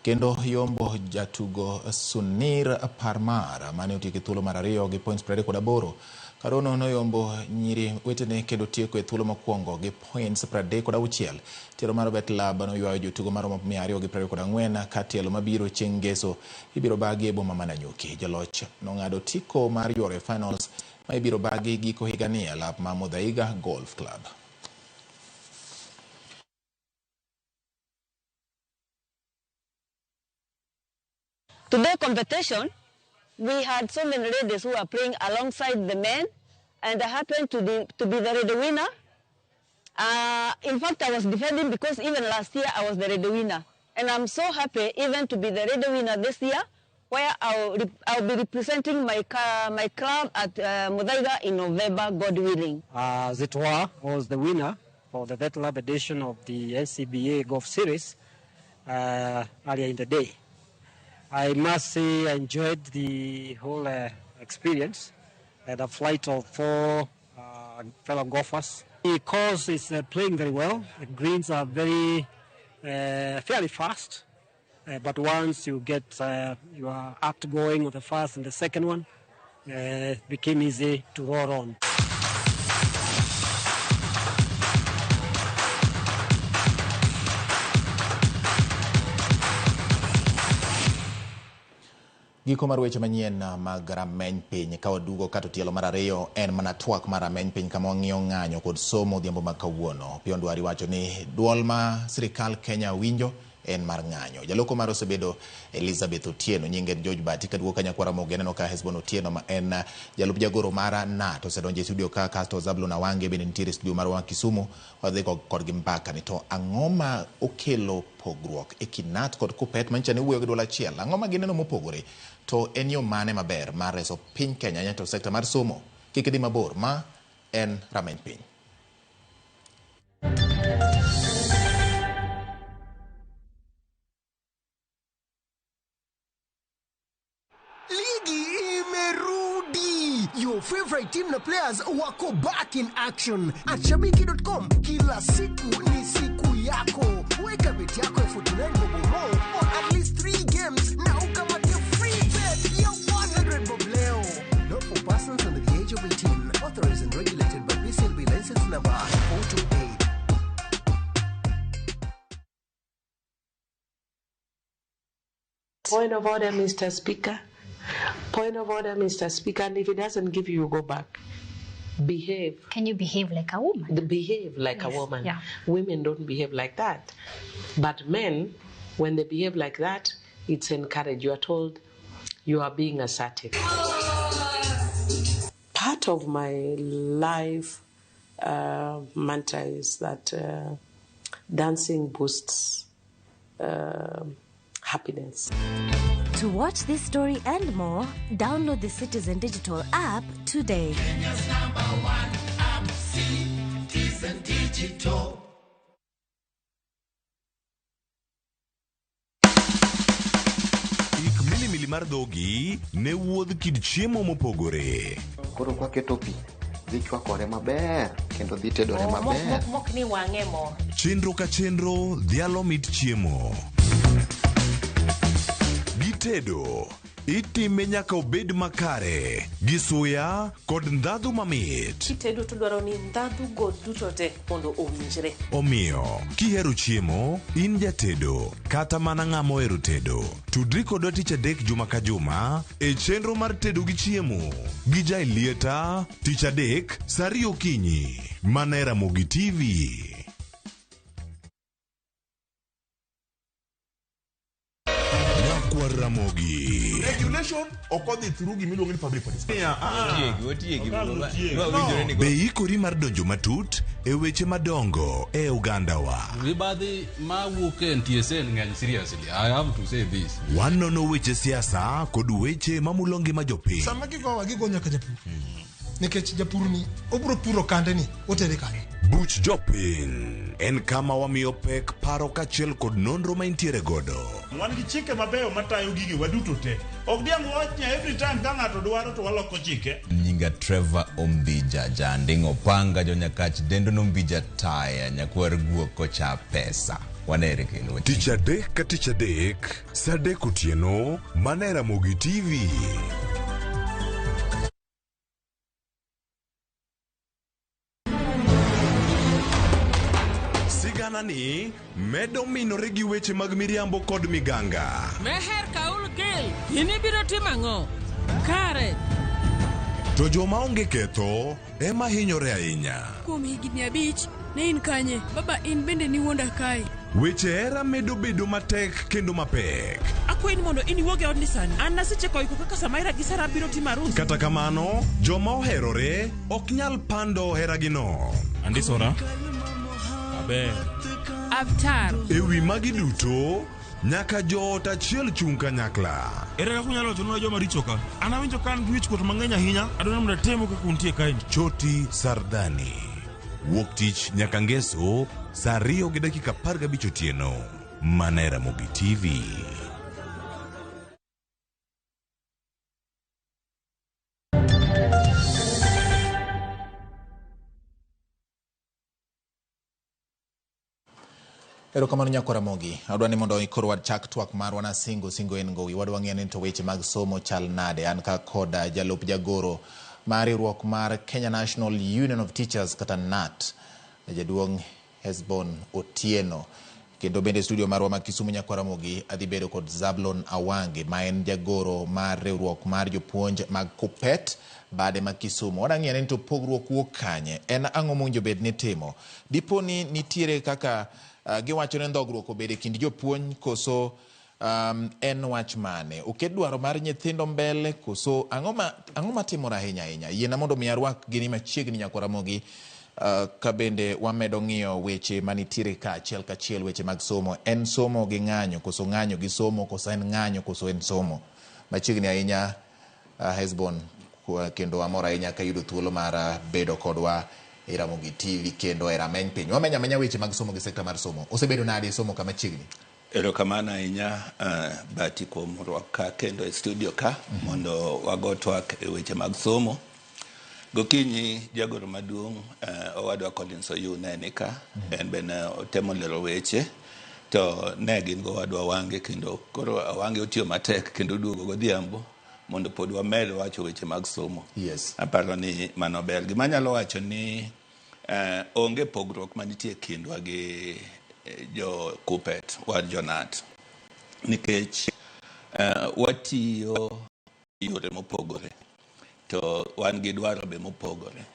kendo yombo jatugo Sunir Parmar mane otieko thuolo mar ariyo gi points 38. Karono noyombo nyiri wetene kendo tieko e thuolo mokwongo gi points 36. Tielo mar Vetlab noywayo jotugo maromo 224 ka tielo mabiro chieng' ngeso ibiro bagi e boma ma Nanyuki. Jaloch nong'ado otiko mar yuoro e finals ma ibiro bagi giko higani e alap ma Muthaiga Golf Club. Today competition, we had so many ladies who are playing alongside the men, and I happened to be the lady winner. In fact, I was defending because even last year I was the lady winner. And I'm so happy even to be the lady winner this year, where I'll be representing my club at Muthaiga in November, God willing. Zitwa was the winner for the Vetlab edition of the NCBA Golf Series earlier in the day. I must say I enjoyed the whole experience and a flight of 4 fellow golfers. The course is playing very well. The greens are very fairly fast, but once you get your act going on the first and the second one, it became easy to roll on. Giko mar weche manyien mag rameny piny ka wadugo kato tielo mar ariyo en mana twak mar rameny piny kama wang'iyo ng'anyo kod somo odhiambo ma kawuono. Pion Dwari wacho ni duol ma sirikal Kenya winjo en mar ng'anyo. Jaloko mar osebedo Elizabeth Otieno, nyinge en George Bati. Kaduogo ka nyakwara Ramogi aneno ka Hesbon Otieno ma en jalup jagoro mar KNUT osedonjo e studio ka, kasto Zablon Awange bende nitiere e studio marwa ma Kisumu. Wadhi kodgi mbaka ni to ang'o ma okelo pogruok e kind KNUT kod KUPPET manyicha ni wuoyo gi duol achiel. Ang'o ma gineno mopogore? To en yo mane maber mar reso piny Kenya ahinya to sekta mar somo? Kik idhi mabor, ma en Rameny Piny. Ligi imerudi. Your favorite team na players wako back in action. At shabiki.com kila siku ni siku yako. Weka bet yako ya 49 bob or more on at least 3 games na ukamate free bet ya 100 bob leo. Not for persons under the age of 18. Authorized and regulated by BCLB license number 428. Point of order, Mr. Speaker. Point of order, Mr. Speaker. And if he doesn't give you, you go back. Behave. Can you behave like a woman? Behave like a Yes, woman. yeah. Women don't behave like that. But men, when they behave like that, it's encouraged. You are told you are being assertive. Part of my life mantra is that dancing boosts happiness. To watch this story and more, download the Citizen Digital app today. Kenya's number one app, Citizen Digital. Ik milimili mar dhogi ne wuodh kit chiemo mopogore. Koro kwaketo pi, dhi chwakore maber kendo dhi tedore maber. Mok ni wang'e mo. Chenro ka chenro dhialo mit chiemo. Gitedo, itime nyaka obed makare, gi suya kod ndhadhu mamit. Kitedo to dwaro ni ndhadhu go duto te mondo owinjre. Omiyo, kihero chiemo, in jatedo, kata mana ng'ama ohero tedo, tudri kodwa tich adek juma ka juma e chenro mar tedo gi chiemo gi Jailieta tich adek saa ariyo okinyi mana e Ramogi TV. Nyakwar Ramogi. Regulation ok odhi through gimiluongo ni public participation. Otiegi, otiegi. No. Be ikori mar donjo matut e weche madongo e ogandawa? Mibadhi mawuok e NTSA ng'eny seriously. I have to say this. Wanono weche siasa kod weche mamulo ngima jopiny. Sama gigowa gigo nyaka japur nikech japur ni obiro puro kande ni otere kanye. Buch jopiny en kama wamiyo pek paro kaachiel kod nonro ma intiere godo. Wan gi chike mabeyo matayo gige waduto te. Ok diang' wach ni every time ka ng'ato dwaro to waloko chike. Nyinga Trevor Ombija Janding Opanga jonyakach dendo nombija taya nyakwar guok kocha pesa. Wanere kendo. Tich adek ka tich adek, saa adek otieno, mana e Ramogi TV. Sigana ni medo minore gi weche mag miriambo kod miganga. Meher Kaul Gil, in ibiro timo ang'o? Kare, To joma onge ketho ema hinyore ahinya. Kuom higni 5, ne in kanye? Baba in bende niwuonda kae. Weche hera medo bedo matek kendo mapek. Akwayi ni mondo in iwuog e odni sani. An nasecheko iko kaka Samaira gi Sara biro timo arus. Kata kamano, joma oherore ok nyal pando heragino. Andisora. Aber. Avtar. E wi magi duto, nyaka joot achiel chung' kanyakla. Ere kaka unyalo wachonwa joma richo ka? An awinjo ka an gi wichkuot mang'eny ahinya. Adwaro ni mondo atemu kaka untie kaeni. Choti Sardani. Wuok tich nyaka ngeso saa 2:15 otieno. Mana e Ramogi TV. Erokamano nyakwar Ramogi. Adwa ni mondo koro wachak twak marwa na singo singo en gowi. Wadwa ng'eyo ni to weche mag somo chal nade. An ka koda jalup jagoro mar riwruok mar Kenya National Union of Teachers kata KNUT, jaduong' Hesbon Otieno. Kendo bende studio marwa ma Kisumu Nyakwar Ramogi adhi bedo kod Zablon Awange ma en jagoro mar riwruok mar jopuonj mag KUPPET bade ma Kisumu. Wadwa ng'iyo ni to pogruok wuok kanye? En ang'o mowinjo bed ni itimo? Dipo ni nitiere kaka uh, giwacho ni ndhogruok obedo e kind jopuonj koso um, en wach mane? Oket dwaro mar nyithindo mbele koso ang'o ma ang'o matimore ahinya ahinya? Yiena mondo mi arwak gini machiegni Nyakwar Ramogi uh, ka bende wamedo ng'iyo weche manitiere ka achiel kachiel weche mag somo. En somo gi ng'anyo koso ng'anyo gi somo koso en ng'anyo koso en somo? Machiegni ahinya uh, Hesbon kendo amor ahinya kayudo thuolo mar uh, bedo kodwa e Ramogi TV kendo e rameny piny. Wamenya amenya weche mag somo gi sekta mar somo. Osebedo nade somo kama chiegni? Erokamano ahinya uh, Bati kuom rwaka kendo e studio ka mm -hmm. mondo wago twak e weche mag somo. Gokinyi jagoro maduong' uh, owadwa Collins Oyu ne ni ka mm -hmm. en be ne otemo lero weche to ne gin gowadwa Wange kendo koro Awange otiyo matek kendo oduogo godhiambo mondo pod wamed wacho weche mag somo. Yes. Aparo ni mano ber. Gima anyalo wacho ni eh, onge pogruok manitie kindwa gi eh, jo KUPPET wan jo KNUT nikech eh, watiyo yore mopogore to wan gi dwaro be mopogore.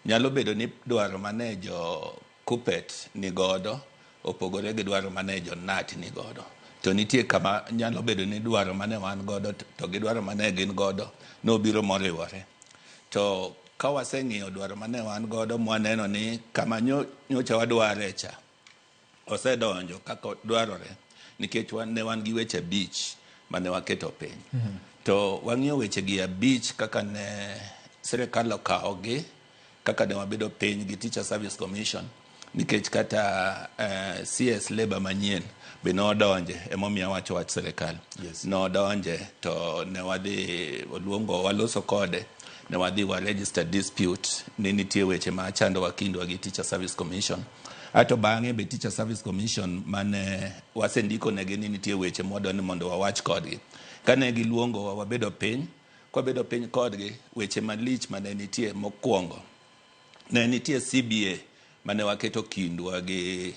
Nyalo bedo ni dwaro mane jo KUPPET ni godo opogore gi dwaro mane jo KNUT ni godo. To nitie kama nyalo bedo ni dwaro mane wan godo to gi dwaro mane gin godo nobiro moriwore. To ka waseng'iyo dwaro mane wan godo mwaneno ni kama nyocha wadware cha osedonjo kaka dwarore nikech wan, ne wan gi weche abich mane waketo piny. Mm -hmm. To wang'iyo weche gi abich kaka ne sirikal okawogi kaka ne wabedo piny gi Teacher Service Commission nikech kata eh, CS Labour manyien be nodonje emomiyo awacho wach sirikal. Yes. Nodonje to ne wadhi oluongo waloso kode ne wadhi wa register dispute ni nitie weche ma chandowa kindwa gi Teacher Service Commission. Ato bang'e be Teacher Service Commission mane wasendiko negi ni nitie weche mwadwa ni mondo wawach kodgi. Kane giluongowa wabedo piny, kwabedo piny kodgi, weche malich mane nitie mokwongo, ne nitie CBA mane waketo kindwa gi,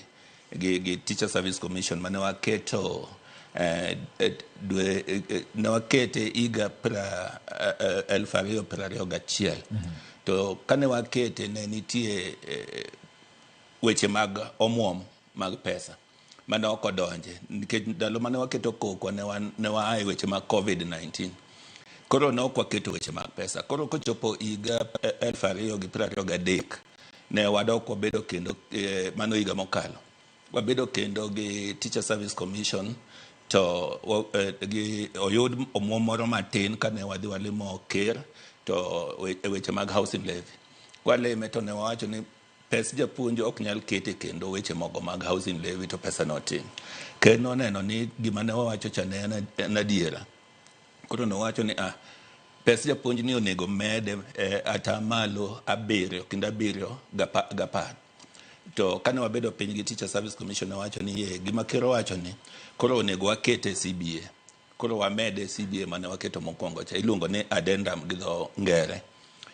gi, gi Teacher Service Commission mane waketo eh, eh, dwe, eh, ne wakete higa pra, eh, 2021. Mm -hmm. To kane wakete ne nitie eh, weche mag omuom mag pesa mane ok odonje nikech ndalo mane waketo kokwa ne wan ne waa e weche mag COVID-19 koro ne ok waketo weche mag pesa koro kochopo higa 2023 ne wadok wabedo kendo eh, mano higa mokalo wabedo kendo gi Teacher Service Commission to eh, gi oyud omuom moro matin kane wadhi walimo ker to e weche mag housing levy kwalime to ne wawacho ni pes japuonj ok nyal kete kendo weche moko mag housing levy to pesa no tin. Ker noneno ni gima ne wawacho cha ne en adiera. Koro nowacho ni ah, pes japuonj ni onego mede eh, ata malo abiriyo kendo abiriyo gapar. To kane wabedo piny gi Teacher Service Commission nowacho ni ye gima ker owacho ni koro onego wakete e CBA. Koro wamede CBA mane waketo mokwongo cha iluongo ni addendum gi dho ngere.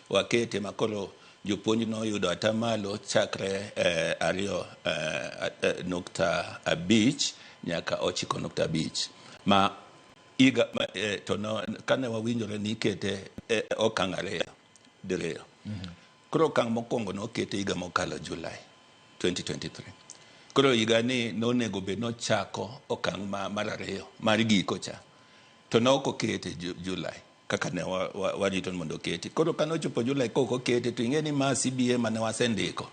Wakete ma koro jopuonj noyudo atamalo chakre eh, ariyo eh, eh, nukta abich nyaka ochiko nukta abich ma higa ma, eh, to no, kane wawinjore ni ikete eh, okang' ariyo diriyo. Mm -hmm. Koro okang' mokwongo nokete higa mokalo July 2023. Koro higa ni nonego bed nochako okang' ma, mar ariyo mar giko cha to ne ok okete July kaka ne warito wa, wa mondo oketi. Koro kane ochopo July kok okete to ing'e ni ma CBA mane wasendiko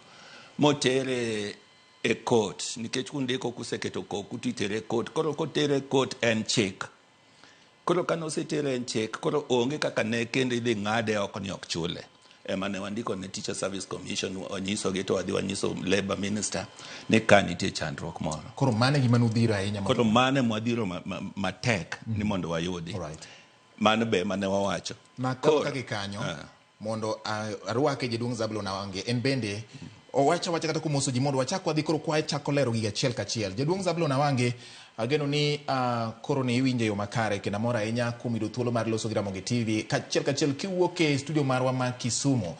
motere e court nikech kundiko kuseketo koku to itere e court. Koro kotere e court en chik. Koro kane osetere en chik, koro onge kaka ne kendo idhi ng'ade oko ni ok chule. Ema ne wandiko ne Teacher Service Commission, wanyisogi to wadhi wanyiso Labour Minister ni ka nitie chandruok moro. Koro mano e gima nudhiro ahinya. Koro mano ema wadhiro matek ma, ma ni mondo wayudi. Alright. Mano be ema ne wawacho. Ma ka gi kanyo, mondo arwake jaduong' Zablon Awange, en bende owacho awacha kata kumoso ji mondo wachak wadhi koro kwa chako lero gigo achiel kachiel. Jaduong' Zablon Awange, ageno ni uh, koro ni iwinjo e yo makare kendo amor ahinya kuom yudo thuolo mar loso gi Ramogi TV kachiel kachiel kiwuok e studio marwa ma Kisumu.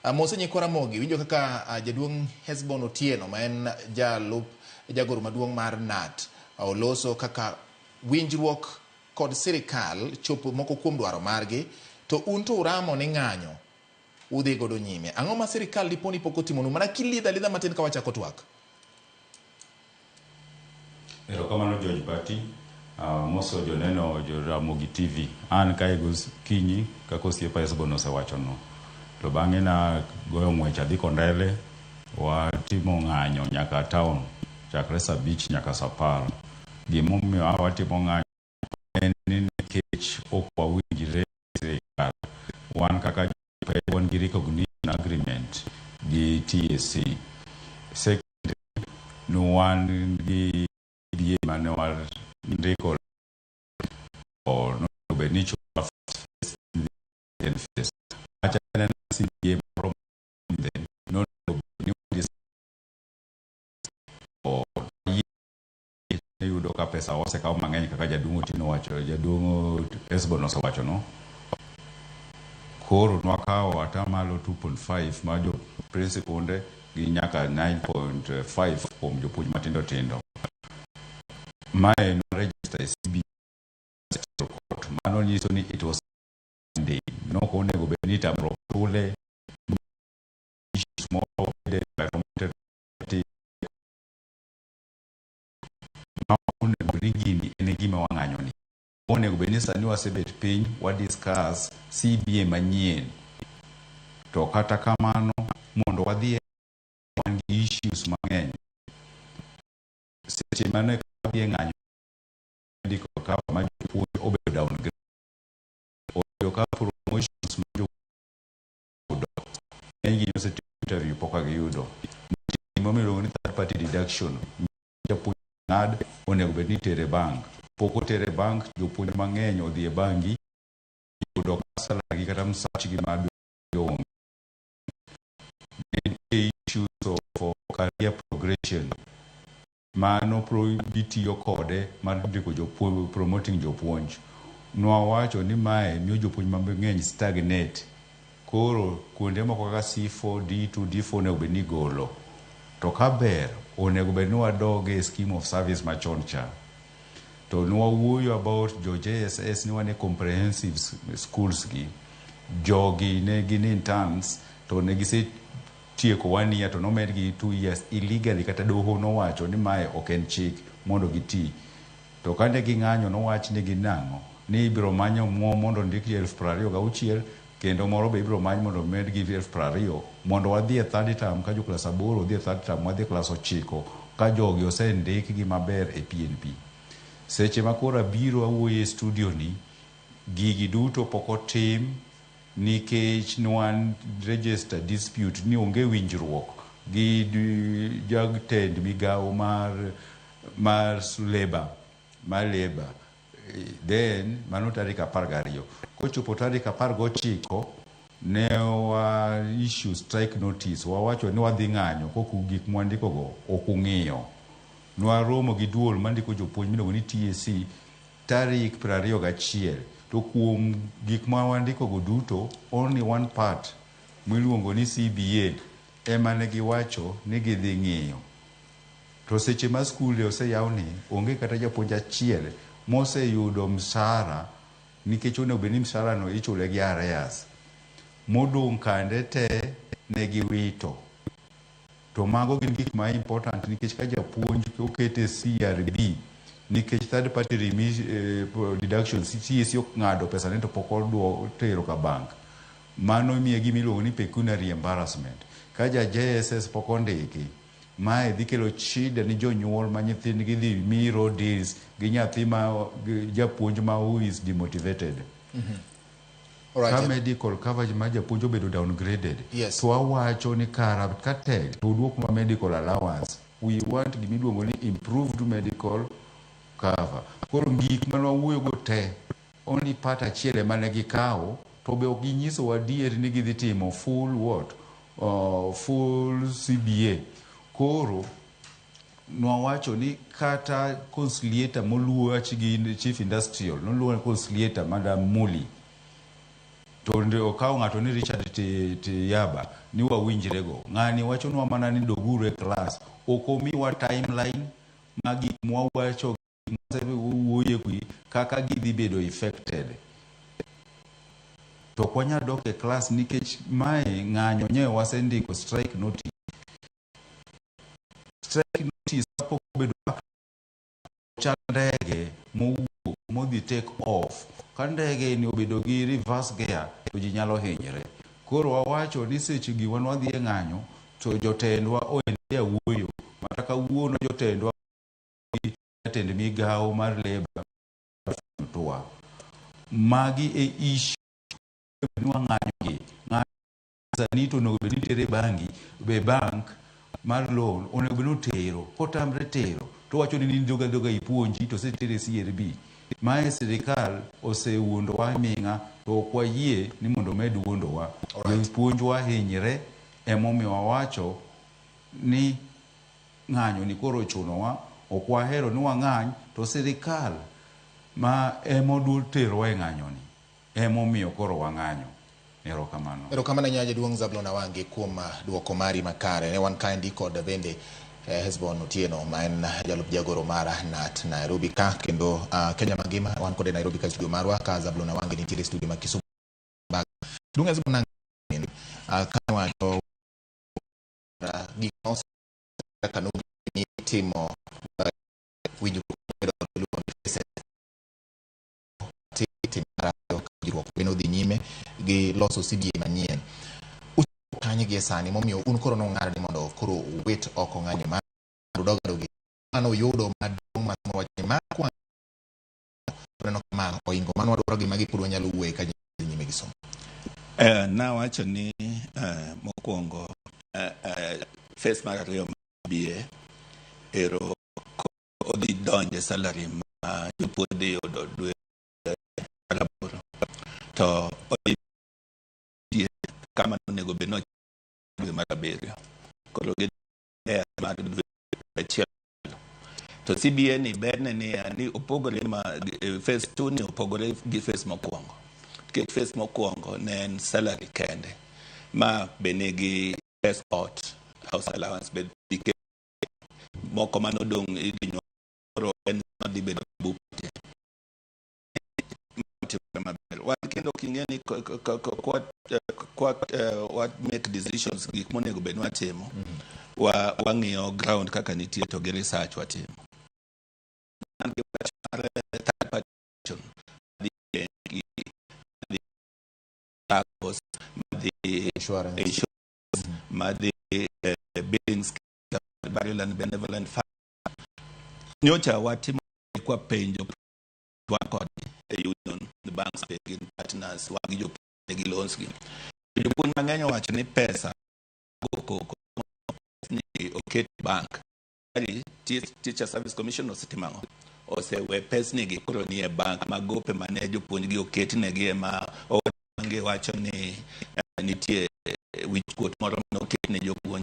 Uh, mose nyikwa Ramogi, winjo kaka uh, jaduong' Hesbon Otieno ma en jalup Jagoro maduong' mar KNUT oloso kaka winjruok kod sirikal chopo moko kuom dwaro margi, to un to uramo ni ng'anyo udhi godo nyime. Ang'o ma sirikal dipo ni pok otimonu? Mana kilidha lidha matin ka wachako twak. Erokamano George Bati. Moso joneno jo Ramogi TV. An kae gokinyi kaka osiepa Esbon osewachono. To bang'e na goyo ng'wech adhi Kondele, watimo ng'anyo nyaka town chakre saa 5 nyaka saa 10. Gimomiyo watimo ng'anyo en ni nikech ok wawinjre sirikal. Wan kaka jopiny wan gi recognition agreement gi TSC. Secondly, ne wan gi CBA mane wandiko onego bed ni ichulo first phase, second phase. Macha en CBA moro nonego bed ni iyudo ka pesa osekaw mang'eny kaka jaduong' Otieno wacho, jaduong' Esbon osewacho no. Koro nwakawo atamalo 2.5 mar jo principal gi nyaka 9.5 kuom jopuonj matindo tindo. Mae no register e CBA court. Mano nyiso ni it was pending. Nok onego bed ni tamruok chule issues moro bede environmental ma onego bed ni gini en e gima wang'anyo ni. Onego bed ni sani wasebet piny wa discuss CBA manyien. To kata kamano mondo wadhi wan gi issues mang'eny. Seche mane wadhi e ng'anyo medical cover ma jopuonj obedo downgrade. Oyudo ka promotions ma jopuonj yudo ng'enygi osetimo interview pok giyudo. Nitie gima iluongo ni third party deduction. Japuonj ng'ad onego bed ni itere bank. Pok otere bank, jopuonj mang'eny odhi e bangi yudo ka salary gi kata msachgi mar dwe onge. Nitie issues of career progression. Mano gitiyo kode mar ndiko jopuonj, promoting jopuonj. Nwawacho ni mae miyo jopuonj mang'eny stagnate. Koro kuonde moko kaka C4, D2, D4 onego bed ni igolo. To ka ber, onego bed ni wadog e scheme of service machon cha. To nwawuoyo about jo JSS ni wan e comprehensive schools gi. Jogi ne gin interns to ne gisetieko 1 year to nomedgi 2 years illegally kata doho nowacho ni mae ok en chik mondo giti. To kane ging'anyo nowach ni ginang'o ni ibiro manyo omuom mondo ondikgi 26,000 kendo moro be ibiro many mondo omedgi 20,000 mondo wadhi e third term ka jo klas 8 odhi e third term wadhi e klas 9 ka jogi osendikgi maber e PNP. Seche ma koro abiro awuoyo e studio ni, gigi duto pok otim nikech nwan register dispute ni onge winjruok gi jatend migawo mar labor mar labor. Then mano tarik 12. Kochopo tarik 19 ne wa issue strike notice. Wawacho ni wadhi ng'anyo kok gik mwandiko go ok ung'iyo. Nwaromo gi duol mandiko jopuonj miluongo ni TSC tarik 21. To kuom gik ma wandiko go duto, only one part miluongo ni CBA ema ne giwacho ni gidhi ng'iyo. To seche ma skunde oseyaw ni, onge kata japuonj achiel moseyudo msara nikech onego bed ni msara no ichule gi arrears. Modong' kande te ne giwito. To mago gin gik ma important nikech ka japuonj okete CRB nikech third party deduction CAC ong'ado pesa ne to pok tero ka bank. Mano miye gima iluongo ni pecuniary embarrassment. Ka ja JSS pok ondiki, mae dhi kelo shida ni jonyuol ma nyithindgi dhi mi raw deals gi nyathi ma japuonj ma who is demotivated. Alright. Ka medical coverage mar japuonj obedo downgraded, Yes. to wawacho ni kara ka tek to uduoknwa medical allowance. We want gima iluongo ni improved medical cover. Koro gik mane wawuoyo go te, only part achiel ema ne gikawo, to be ok ginyisowa adier ni gidhi timo full what? Full CBA. Koro nwawacho ni kata conciliator moluwach gi chief industrial, noluwo conciliator Madam Muli, to okawo ng'ato ni Richard Tiyaba ni wawinjrego. Ng'ani wachonwa mana ni doguru e klas. Ok omiwa timeline. ma gik mwawacho gik mwasewuoye kwi kaka gidhi bedo affected. To ok wanyal dok e klas nikech mae ng'anyo nye wasendiko strike notice. Strike notice kapok obedo chal ndege mowuok modhi take off. Ka ndege ni obedo gi reverse gear to ji nyalo hinyre. Koro wawacho ni seche gi wan wadhi e ng'anyo to jotendwa oendelea wuoyo. Mata kawuono jotendwa gi jatend migawo mar labour tua. Magi e issue ni wang'anyo gi. Ng'anyo sani to onego bed ni tere bangi be bank mar loan onego bed ni otero kotamre tero to wacho ni in dhoga dhoga ipuonji to osetere CRB. Mae sirikal osewuondowa ming'a to ok wayie ni mondo omed wuondowa. Jopuonjwa hinyre emomiyo wawacho ni ng'anyo ni koro ochunowa ok wahero ni wang'any to sirikal ma ema terowa e ng'anyo ni emomiyo koro wang'anyo. Erokamano. Erokamano ahinya jaduong' Zablon Awangi kuom duoko mari makare. Ne wan kaendi kod bende Hesbon Otieno ma en jalup jagoro mar KNUT Nairobi ka kendo Kenya mangima wan kode Nairobi ka studio marwa ka Zablon Awangi nitiere studio ma Kisumu. Duong' Hesbon Awangi ka wacho gik ma kaka ni timo winjruok miluongo ni tim mar ariyo winjruok bende odhi nyime gi loso CBA manyien. Uchopo kanye gie sani momiyo un koro nung'ado ni mondo koro uwit oko ng'anyo mar udog adogi mano uyudo maduong' ma wach ni ma kwa neno kama oingo mano wadwaro gi magi pod wanyalo wuoye ka ji dhi nyime gi somo. Nawacho ni mokwongo phase mar ariyo mar CBA ero odhi donje salary ma jopuonj dhi yudo dwe mar aboro to odhi tie kama onego bed ni dwe mar abiriyo koro gi mar dwe achiel to CBA ni berne niya ni opogore ma phase 2 ni opogore gi phase mokwongo nikech phase mokwongo ne en salary kende ma be nigi pes ot house allowance be dhi moko manodong' idhi nyuol koro en odhi bedo bup maber wan kendo king'e ni kwa wa make decisions gik monego bed ni watimo wa wang'iyo ground kaka nitie to gi research watimo An gi wach mar third party madhi bengi madhi SACCOs madhi insurance, insurance madhi buildings Maryland Benevolent Fund nyocha watimo kwa penjo wan kodgi e union the banks be gin partners wan gi jopuonj gi loans gi jopuonj mang'eny owacho ni pesa go koko ni oket bank Teacher Service Commission osetimo ang'o osewe pesni gi koro nie bank ma gope mane jopuonj gi oketnegi ema owange wacho ni nitie wichkuot moro mane oket ne jopuonj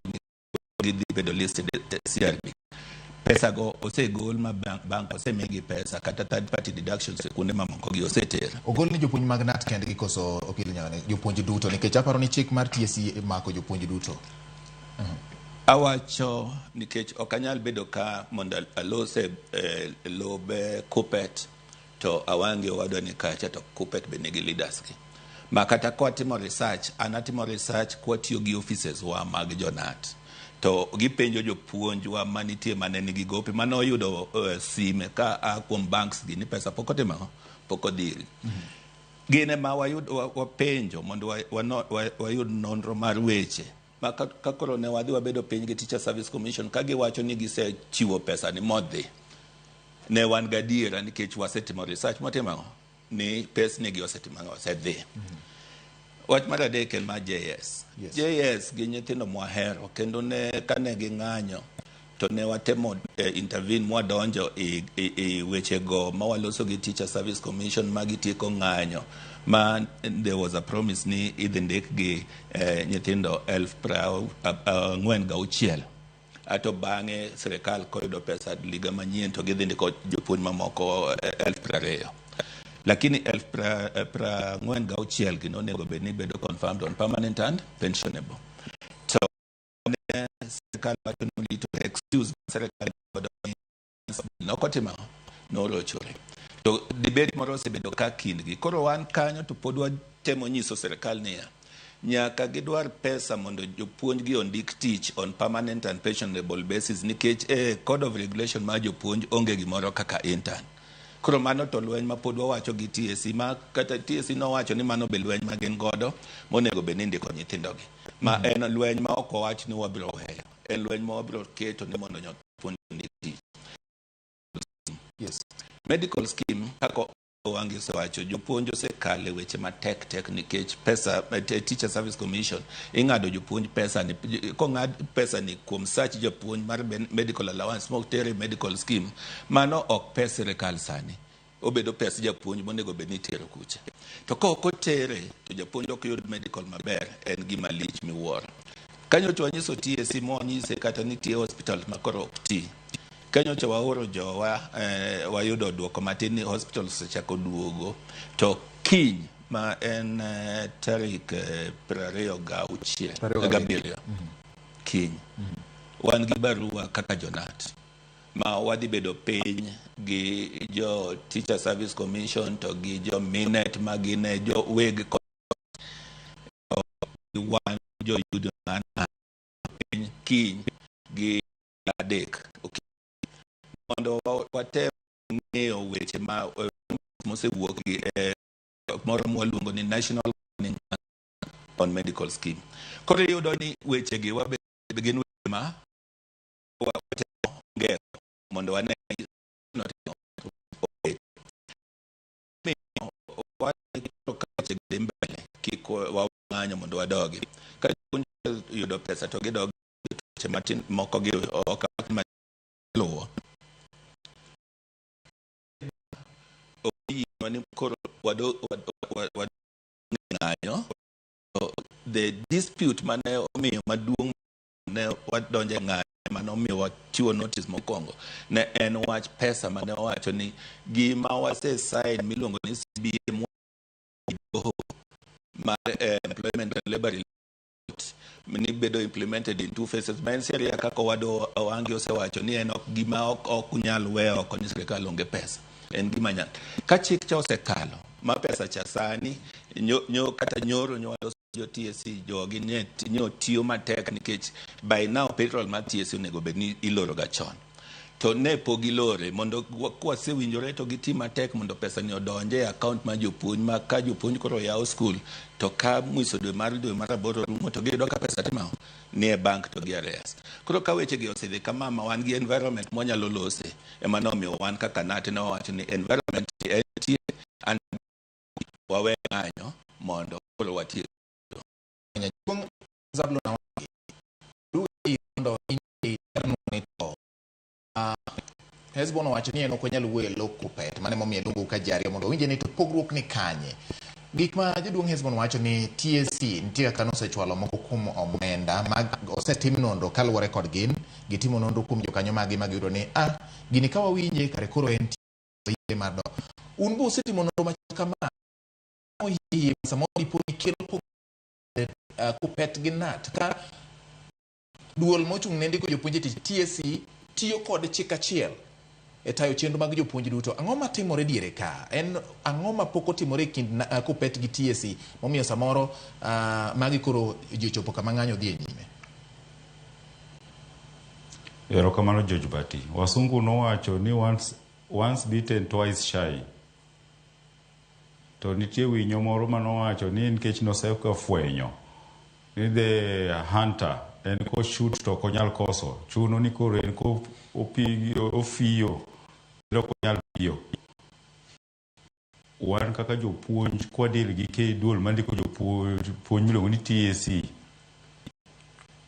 gidhi bedo listed e CRB pesa go osegol ma bank, bank osemigi pesa kata third party deductions e kuonde mamoko gi oseter Ogol ni jopuonj mag KNUT kendgi koso okil nyane jopuonj duto nikech aparo ni chik mar TSC mako jopuonj duto. Awacho nikech ok anyal bedo ka mondo alose lobe KUPPET to awangi owadwa ni kacha to KUPPET be nigi leaders gi. Ma kata kwatimo research, an atimo research kwatiyo gi offices wa mag jo KNUT. To gipenjo jopuonjwa manitie mane nigi gope mane oyudo sime ka a kuom banks gi ni pesa pok otimo ang'o? Pok odhi irgi. Gin ema wayud, wapenjo mondo wayud nonro mar weche ma ka koro ne wadhi wabedo piny gi Teacher Service Commission ka giwacho ni gisechiwo pesa ni modhi ne wan gadiera nikech wasetimo research motimo ang'o ni pesni gi osetimo ang'o osedhi. Wach mar adek en mar JS. Yes. JS gi nyithindo mwahero kendo ne kane ging'anyo to ne watemo intervene mwadonjo e weche go ma waloso gi Teacher Service Commission ma gitieko ng'anyo ma there was a promise ni idhi ndik gi nyithindo 46,000 ato bang'e sirikal koyudo pesa liga manyien to gidhi ndiko jopuonj mamoko 20,000 lakini 46,000 gi nonego bed ni bedo confirmed on permanent and pensionable to ne sirikal wacho ni orito excuse sirikal godo ni Nokotimo ang'o? Norochore. To debate moro osebedo ka kindgi. Koro wan kanyo to pod watemo nyiso sirikal niya, nyaka gidwar pesa mondo jopuonj gi ondik tich on permanent and pensionable basis nikech e code of regulation mar jopuonj onge gimoro kaka intern. Koro mano to lweny ma pod wawacho gi TSC ma kata TSC nowacho ni mano be lweny ma gin godo monego bed ni indiko nyithindo gi. Ma en lweny ma ok wawach ni wabiro weyo. En lweny ma wabiro keto ni mondo jopuonj ondik tich. Medical scheme kaka Owangi osewacho, jopuonj osekale weche matek tek nikech pesa Teacher Service Commission ing'ado jopuonj pesa ni kong'ad pesa ni kuom sach japuonj mar medical allowance mok tere medical scheme, mano ok pes sirikal sani. Obedo pes japuonj monego bed ni itero kucha. To ka ok otere to japuonj ok yud medical maber, en gima lich miwuoro. Kanyocha wanyiso TSC mwanyise kata nitie hospital ma koro ok ti. Kanyocha waoro jowa wayudo duoko matin ni hospital osechako duogo to kiny ma en tarik 26 27 kiny wan gi barua kaka jonat ma wadhi bedo piny gi jo Teacher Service Commission to gi jo Minet ma gin jo weg wan jo union mar piny kiny gi 3 mondo watem ng'eyo weche ma mosewuok gi moro mwaluongo ni National Governing on Medical Scheme. Koro iyudo ni weche gi wabe gin weche ma watemo ngero mondo wane weche gi dhi mbele kik wang'anyo mondo wadogi. Ka jopuonj yudo pesa to gidog weche matin moko gi ok maluwo. Oyienwa ni koro ng'anyo. The dispute mane omiyo maduong' ne wadonje ng'anyo mane omiyo wachiwo notice mokwongo ne en wach pesa mane owacho ni gima wase sign miluongo ni CBA mar employment and labor relations ni bedo implemented in two phases ma en sheria kaka owado Owangi osewacho ni en ok gima ok nyal weyo oko ni sirikal onge pesa en gima nyaka ka chik cha osekalo ma pesa cha sani nyo kata nyoro nyo jo TSC jogi ne nyo tiyo matek nikech by now payroll mar TSC onego bed ni iloro ga chon to ne pok gilore mondo kwasewinjore to giti matek mondo pesa ni odonje e account mar jopuonj ma ka jopuonj koro yawo skul to ka mwiso dwe mar 8 rumo to giyudo ka pesa timo ni e bank to gi arrears. Koro ka weche gi osedhi kama ma wan gi environment mwanyalo lose ema nomiyo wan kaka KNUT ne wawacho ni environment entie and wawe ng'anyo mondo koro watiek. Jaduong' Zablon Awangi, mondo ni to Hesbon owacho ni en ok onyal wuoyo e lo Kuppet, mano emomiyo iluongou ka ji ariyo mondo owinje ni to pogruok ni kanye. Gik ma jaduong' Hesbon wacho ni TSC nitie kaka nosechwalo moko kuom omenda mag osetim nonro kaluwore kod gin gitimo nonro kuom jokanyo maggi ma giyudo ni gini ka wawinje kare koro en yie mar dok. Un be usetimo nonro machal kama oyie samoro dipo ni kelo pogruok Kuppet gi KNUT ka duol mochung' ne ndiko jopuonj e tich TSC tiyo kod chik achiel e tayo chenro mag jopuonj duto. Ang'o matimore diere ka? En ang'o ma pok otimore e kind Kuppet gi TSC momiyo samoro magi koro ji ochopo kama ng'anyo dhi e nyime? Erokamano George Bati. Wasungu nowacho ni once bitten twice shy. To nitie winyo moro manowacho ni nikech noseka fwenyo ni the hunter en ko shoot to ok onyal koso chuno ni koro en ko ofiyo kendo ok onyal piyo. Wan kaka jopuonj kwa deal gi duol mandiko jopuonj puonj miluongo ni TSC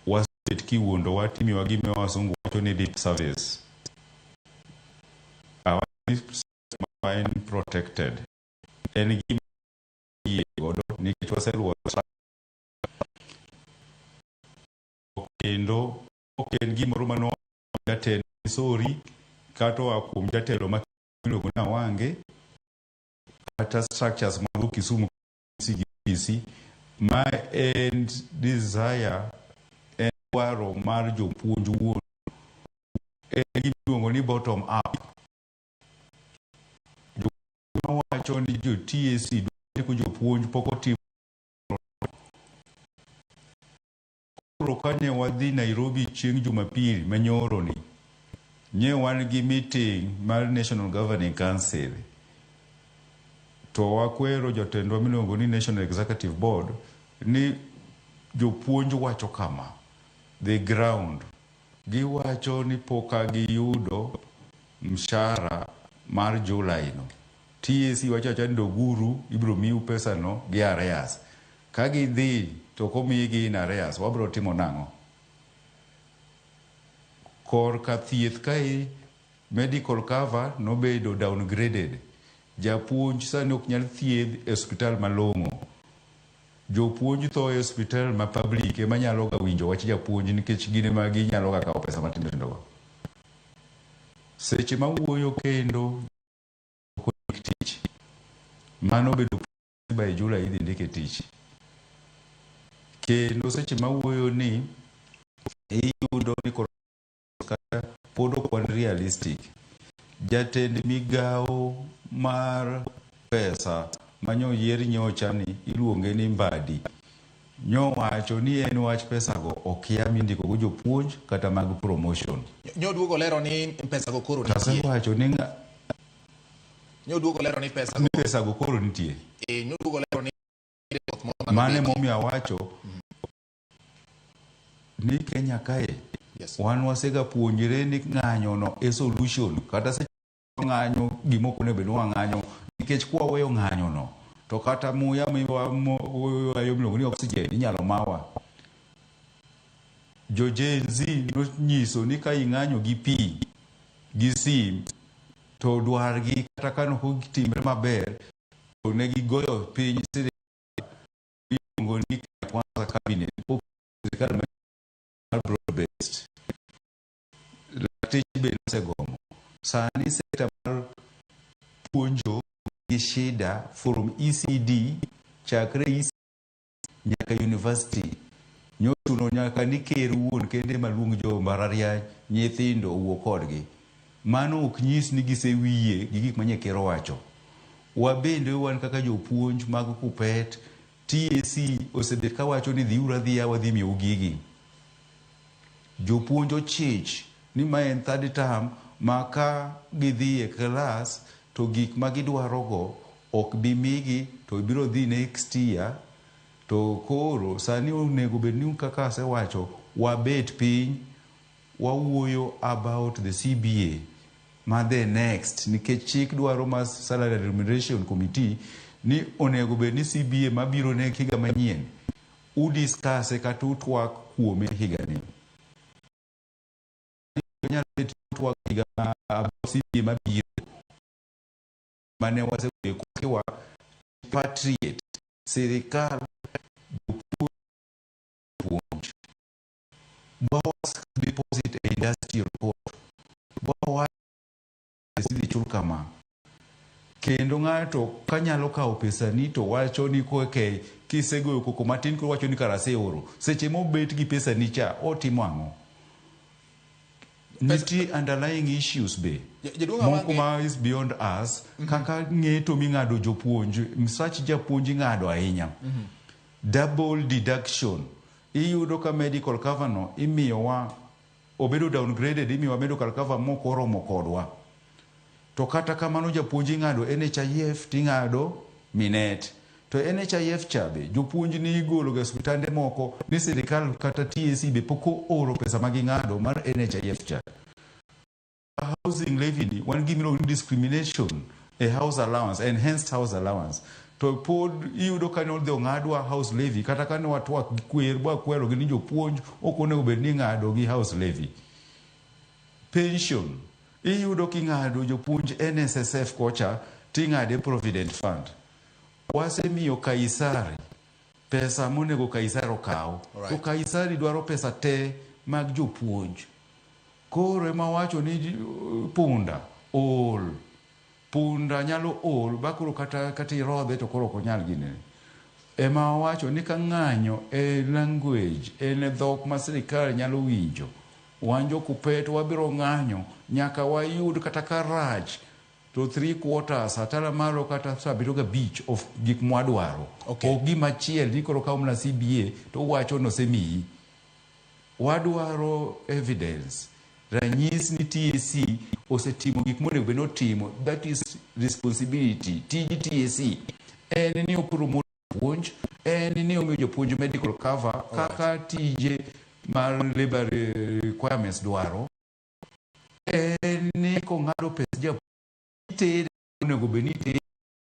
wasebet kiwuondowa timiyowa gima wasungu wacho ni lip service. Ma en protected en gima yie godo nikech waseluwo kendo ok en gimoro mano jatend Misori kata oa kuom jatelo ma iluongo ni Awange kata structures mag Kisumu CGPC ma en desire en dwaro mar jopuonj wuon en gima iluongo ni bottom up. wacho ni jo TSC ndiko jopuonj pok otimo. Koro kane wadhi Nairobi chieng' Jumapil manyoro ni, nye wan gi meeting mar National Governing Council to wakwero jotendwa miluongo ni National Executive Board ni jopuonj wacho kama, the ground giwacho ni poka giyudo mshahara mar July no. TSC wacho awacha ni doguru ibiro miu pesa no gi arrears. Ka gidhi to komigi in arrears wabiro timo nang'o? Korka thieth kae medical cover nobedo downgraded. Japuonj sani ok nyal thiedh e osiptal malong'o. Jopuonj tho e osiptal ma public ema nyalo ga winjo wach japuonj nikech gin ema ginyalo ga kawo pesa matindo tindo go. Seche mawuoyo kendo ok ondik tich. Mano obedo by July idhi ndike tich. Kendo seche mawuoyo ni iyudo ni koro kata pod ok wan realistic. Jatend migawo mar pesa manyoyier nyocha ni iluonge ni Mbadi nyowacho ni en wach pesago okia mindiko go jopuonj kata mag promotion. Nyoduogo lero ni pesa go koro nitie. Tasewacho ni Nyoduogo lero ni pesa ni pesa go koro nitie. Nyoduogo lero ni koth moro Mano manobetie. emomiyo awacho ni Kenya kae Yes. wan wasega puonjre ni ng'anyo no e solution kata seche ng'anyo gima ok onego bed ni wang'anyo nikech kwaweyo ng'anyo no to kata muya miwayuayo miluongo ni oxygen inyalo mawa. Jo Gen Z nonyiso ni ka ing'anyo gi pi gi sim to dwargi kata ka ok timre maber to ne gigoyo piny sirikal miluongo ni Kenya Kwanza Cabinet sirikal mar broad based. Lakteche be nosegomo. Sani sekta mar puonjo gi shida from ECD chakre ECD nyaka university nyochuno nyaka ni ker wuon kende ema luong jo mbalariany nyithindo owuo kodgi. Mano ok nyis ni gisewiye gi gik manye ker owacho. Wabende wan kaka jopuonj mag KUPPET, TSC osebet kawacho ni dhiuru adhiya wadhi miyou gigi. Jopuonj ochich ni ma en third term ma ka gidhi e klas to gik ma gidwarogo ok bi migi to biro dhi next year to koro sani onego bed ni kaka asewacho wabet piny wawuoyo about the CBA ma the next nikech chik dwaro mar salary and remuneration committee ni onego bed ni CBA mabiro ne higa manyien udiscuss kata utwak kuome higani. Nyalo bet utwak higa about CBA mabiro mane wasegoyo kokewa patriot sirikal jopuonj bawas deposit e industrial court bawas idhi chul kama kendo ng'ato kanyalo kawo pesani to wacho ni koke kisegoyo koko matin koro wacho ni kara aseoro seche mobet gi pesani cha otimo ang'o nitie underlying issues be Jaduong' moko Awange- ma is beyond us kaka ng'eto ming'ado jopuonj msach japuonj ing'ado ahinya double deduction iyudo ka medical cover no imiyowa obedo downgraded imiyowa medical cover mok oromo kodwa to kata kamano japuonj ing'ado NHIF ting'ado minet to NHIF cha be jopuonj ni igolo ga osiptande moko ni sirikal kata TSC be pok ooro pesa ma ging'ado mar NHIF cha housing levy ni wan gi gimiluongo ni discrimination e house allowance enhanced house allowance to pod iyudo ka ne odhi ong'adwa house levy kata ka ne watwak gi kwer bwakwero gi ni jopuonj ok onego bed ni ing'ado gi house levy pension iyudo king'ado jopuonj NSSF kocha ting'ade provident fund wasemiyo Kaisari pesa monego Kaisari okaw to Kaisari dwaro pesa te mag jopuonj koro ema wacho ni punda ol punda nyalo ol ba koro kata kata irodhe to koro ok onyal ginene ema wacho ni ka ng'anyo e language en e dhok ma sirikal nyalo winjo wan jo KUPPET wabiro ng'anyo nyaka wayud kata ka rach to 3/4, atalo malo kata 75 of gik mwadwaro. Ok gima chiel ni koro kawo mana CBA to uwacho nosemiyi. Wadwaro evidence, ranyis ni TSC osetimo gik monego bed ni otimo. That is responsibility. Tij TSC en ni opromote puonj, en ni omiyo jopuonj medical cover kaka tije mar labor requirements dwaro, en ni kong'ado pes japuonj itere onego bed ni itere,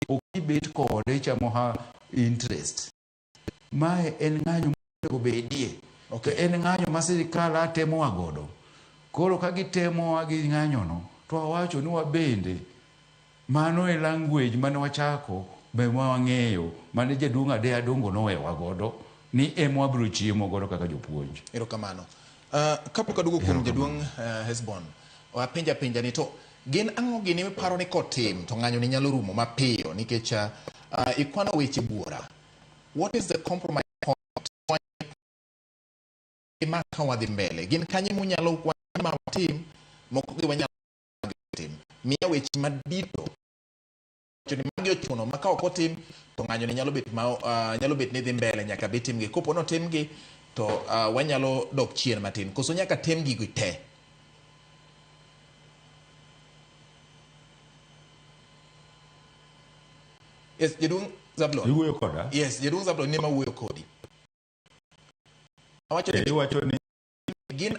ok ibet kode ichamo ha interest. Mae en ng'anyo monego bedie. To en ng'anyo ma sirikal a temowa godo. Koro ka gitemowa gi ng'anyono, to wawacho ni wabende mano e language mane wachako be ma wang'eyo mane jaduong' Adeya Adongo nowewa godo ni ema wabiro chiemo godo kaka jopuonj. Erokamano. Kapok aduogo kuom jaduong' Hesbon, apenja penja ni to gin ang'o gini miparo ni kotim to ng'anyo ni nyalo rumo mapiyo nikech ikwano weche buora. What is the compromise point? Ma ka wadhi mbele, gin kanye munyalo ma watim, moko gi wanyalo tim. Miya weche madito ni magi ochuno ma ka ok otim to ng'anyo ni nyalo bet ma nyalo bet ni dhi mbele nyaka bi timgi. Kopo notimgi to wanyalo dok chien matin. Koso nyaka tim gigo te? Yes, jaduong' Zablon. Iwuoyo koda? Yes, jaduong' Zablon ne mawuoyo kodi. Awacho ni iwacho ni gin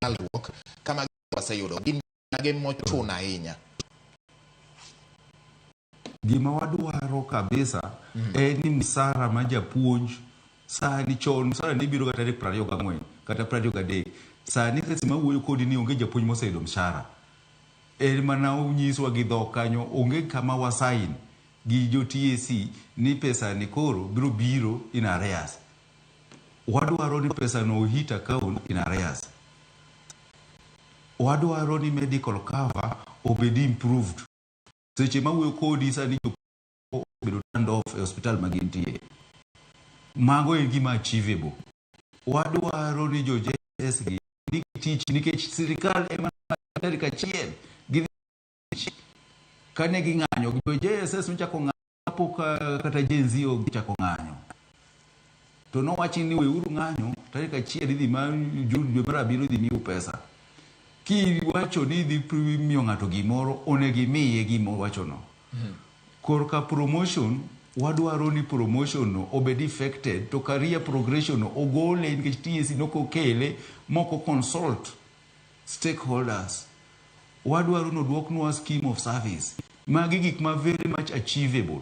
lalruok kama waseyudo gin mage mochuno ahinya. Gima wadwaro kabisa en ni msara ma japuonj sani, chon msara ne biro ga tarik 24 kata 23. Sani seche ma wuoyo kodi ni onge japuonj moseyudo mshahara. En mana onyiswa gi dhok kanyo, onge kama wasain gi jo TSC ni pesa ni koro biro biro in arrears. Wadwaro ni pesa no hit account in arrears. Wadwaro ni medical cover obed improved. Seche ma wuoyo kodi sani jopuonj obedo turned off e hospital ma gintie. Mago en gima achievable. Wadwaro ni jo JSS gi nigi tich nikech sirikal ema tarik achiel gidhi tich. Kane ging'anyo, jo JSS nochako ng'anyo kapok kata Gen Z ochako ng'anyo. To nowachi ni weuru ng'anyo, tarik achiel idhi ma June dwe mar abiriyo idhi miu pesa. Kiwacho ni idhi miyo ng'ato gimoro, onego imiye gima owachono. Korka promotion, wadwaro ni promotion no obed affected to career progression no ogole nikech TSC nokokele moko consult stakeholders. Wadwaro ni oduoknwa scheme of service. Magi gik ma very much achievable.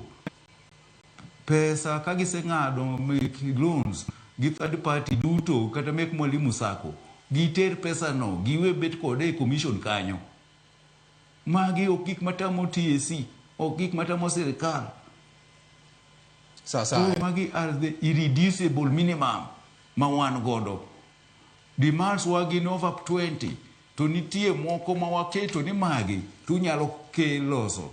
Pesa ka giseng'ado mek loans gi third party duto kata mek Mwalimu Sacco, giter pesa no giwe bet kode e commission kanyo. Magi ok gik matamo TSC, ok gik matamo sirikal. Sawa sawa. Koro magi are the irreducible minimum ma wan godo. Demands wa gin over 20 to nitie moko ma waketo ni magi to unyalo loso.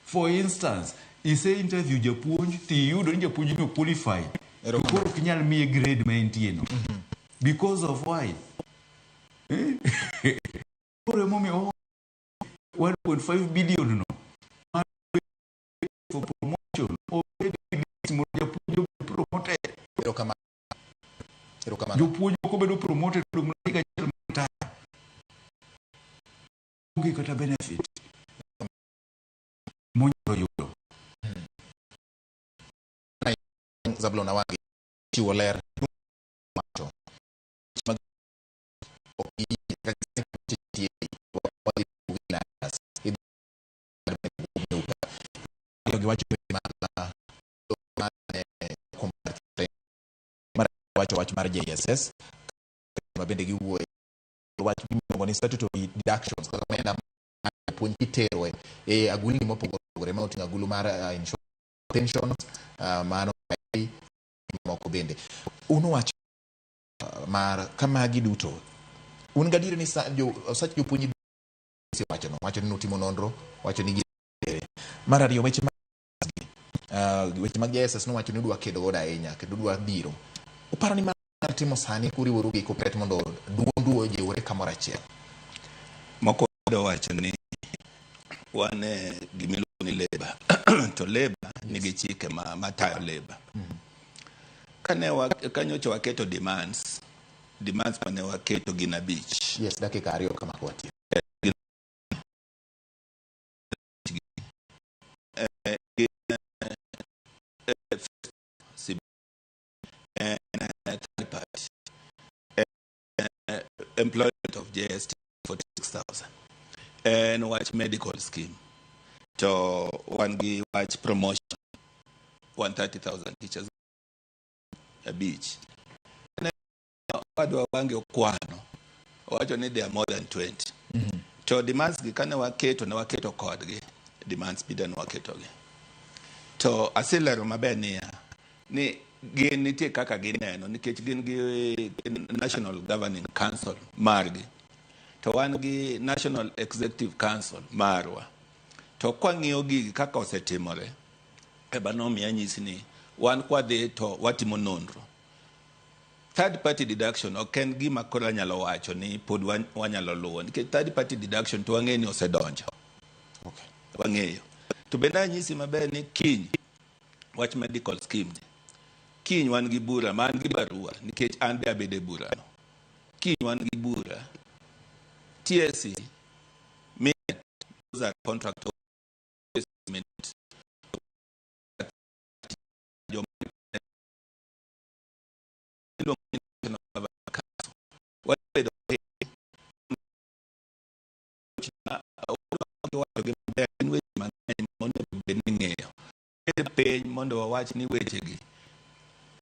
For instance, ise interview japuonj to iyudo ni japuonj ni qualify. To koro ok inyal miye grade ma entie no. Because of why? Koro emomiyo 1.5 billion no for promotion obed gi list mondo japuonj obed promoted. Erokamano. Erokamano. Jopuonj moko bedo promoted to mana higa achiel mar retire. Onge kata benefit monyalo yudo. Zablon Awangi chiwo ler wacho mag ok giyie kaka giwacho wacho wach mar JSS ma bende giwuoye wach miluongo ni statutory deductions kaka omenda ma jopuonj kitero e agulni mopogore opogore ma oting'o agulu mar insurance pensions mano moko bende un wach mar kamagi duto un gadier ni sach jopuonj wacho no wacho ni nutimo nonro wacho ni mar ariyo weche mag weche mag JSS nowacho ni udwa kedo godo ahinya kendo udwa biro. Uparo ni mano timo sani kuriworu gi Kuppet mondo duondu ojiwre kamoro achiel? Mokwongo adwa wacho ni wan e gimiluongo ni labor to labor nigi chike ma matayo labor. Kane wa, kanyocha waketo demands, demands mane waketo gin abich. Yes, dakika ariyo kama watieko. Gin gin, first, CB, third party, employment of JST 46,000 en wach medical scheme to wan gi wach promotion 130,000 teachers abich. Ne wadwa wange okwano owacho ni they are more than 20 to demands gi kane waketo ne waketo kodgi demands bida ne waketo gi to aselero maber niya ni gin nitie kaka gineno nikech gin gi National Governing Council margi to wan gi National Executive Council marwa to kwang'iyo gigi kaka osetimore eba nomiyo anyisi ni wan kwadhi to watimo nonro. Third party deduction ok en gima koro anyalo wacho ni pod wanyalo luwo nikech third party deduction to wang'eyo ni osedonjo. Okay. Wang'eyo. To bende anyisi maber ni kiny wach medical scheme ni kiny wan gi bura ma an gi barua nikech an be abedo e burano. Kiny wan gi bura TSC minute those are contract minute joma iluongo ni National Governing Council. Wabedo piny wacho gi maber gin weche mang'eny monego bed ni ing'eyo. Bed piny mondo wawach ni wechegi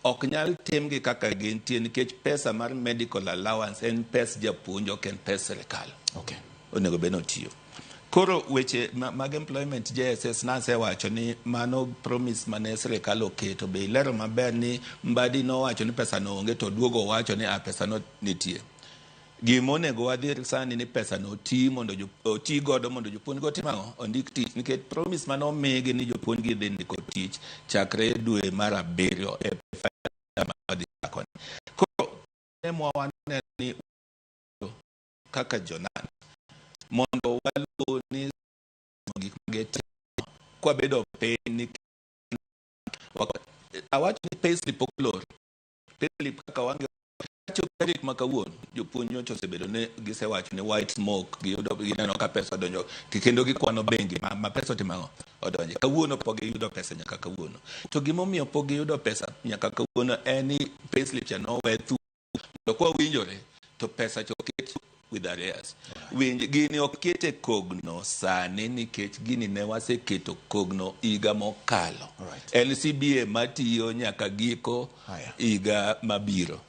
ok nyal timgi kaka gintie nikech pesa mar medical allowance en pes japuonj ok en pes sirikal. Okay. Onego bed ni otiyo. Koro weche mag employment JSS nasewacho ni mano promise mane sirikal oketo be ilero maber ni Mbadi nowacho ni pesa no onge to oduogo owacho ni a pesa no nitie. Gima onego wadhi sani ni pesa no oti mondo oti godo mondo jopuonj go otim ang'o? Ondik tich nikech promise mane omigi ni jopuonj gi dhi ndiko tich chakre dwe mar abiriyo e ma wadhi chako ni. Koro temwa waneno ni kaka jonat mondo waluw ni gik magitimo kwabedo piny ni awacho ni payslip ok lor payslip kaka wange chopo tarik ma kawuono jopuonj nyocha osebedo ni gisewacho ni white smoke giyudo gineno ka pesa odonjo kendo gikwano bengi ma, ma pesa otimo ang'o odonje kawuono pok giyudo pesa nyaka kawuono to gimomiyo pok giyudo pesa nyaka kawuono en ni payslip cha nowe thuolo mondo kwawinjore to pesa cha oket with arrears winj gini ok kete kogno sani nikech gini ne waseketo kogno higa mokalo en CBA matiyo nyaka giko higa mabiro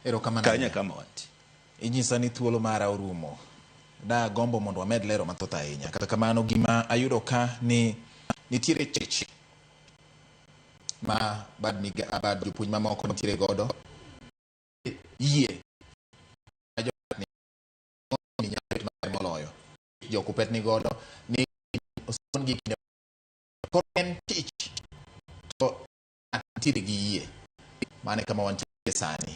Erokamano. kanya kama wantie Inyisa ni thuolo mara orumo. Da gombo mondo wamed lero mathoth ahinya. Kata kamano gima ayudo ka ni nitiere chich ma bad, miga, bad jopuonj mamoko nitiere godo yie ma jo ni nyalo bet maber moloyo jo Kuppet ni godo ni oson gi kinde koro en tich to nitiere gi yie mano e kama wantie sani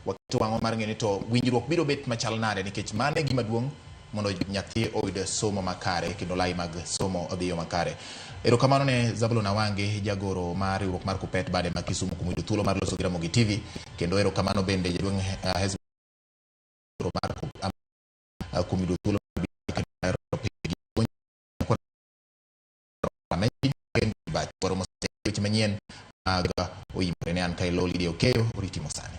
waketo wang'wa mar ng'eyo ni to winjruok biro bet machal nade nikech mano e gima duong' mondo nyathi oyud somo makare kendo lai mag somo odhi yo makare. Erokamano ne Zablon Awange, jagoro mar riwruok mar Kuppet bade ma Kisumu kuom yudo thuolo mar loso gi Ramogi TV kendo erokamano bende jaduong' Hezbo mar kuom yudo thuolo mar biro kendo lero piny gi puonj weche manyien mag oyimore ne an Kailo Lydia Okeyo oritimo sani.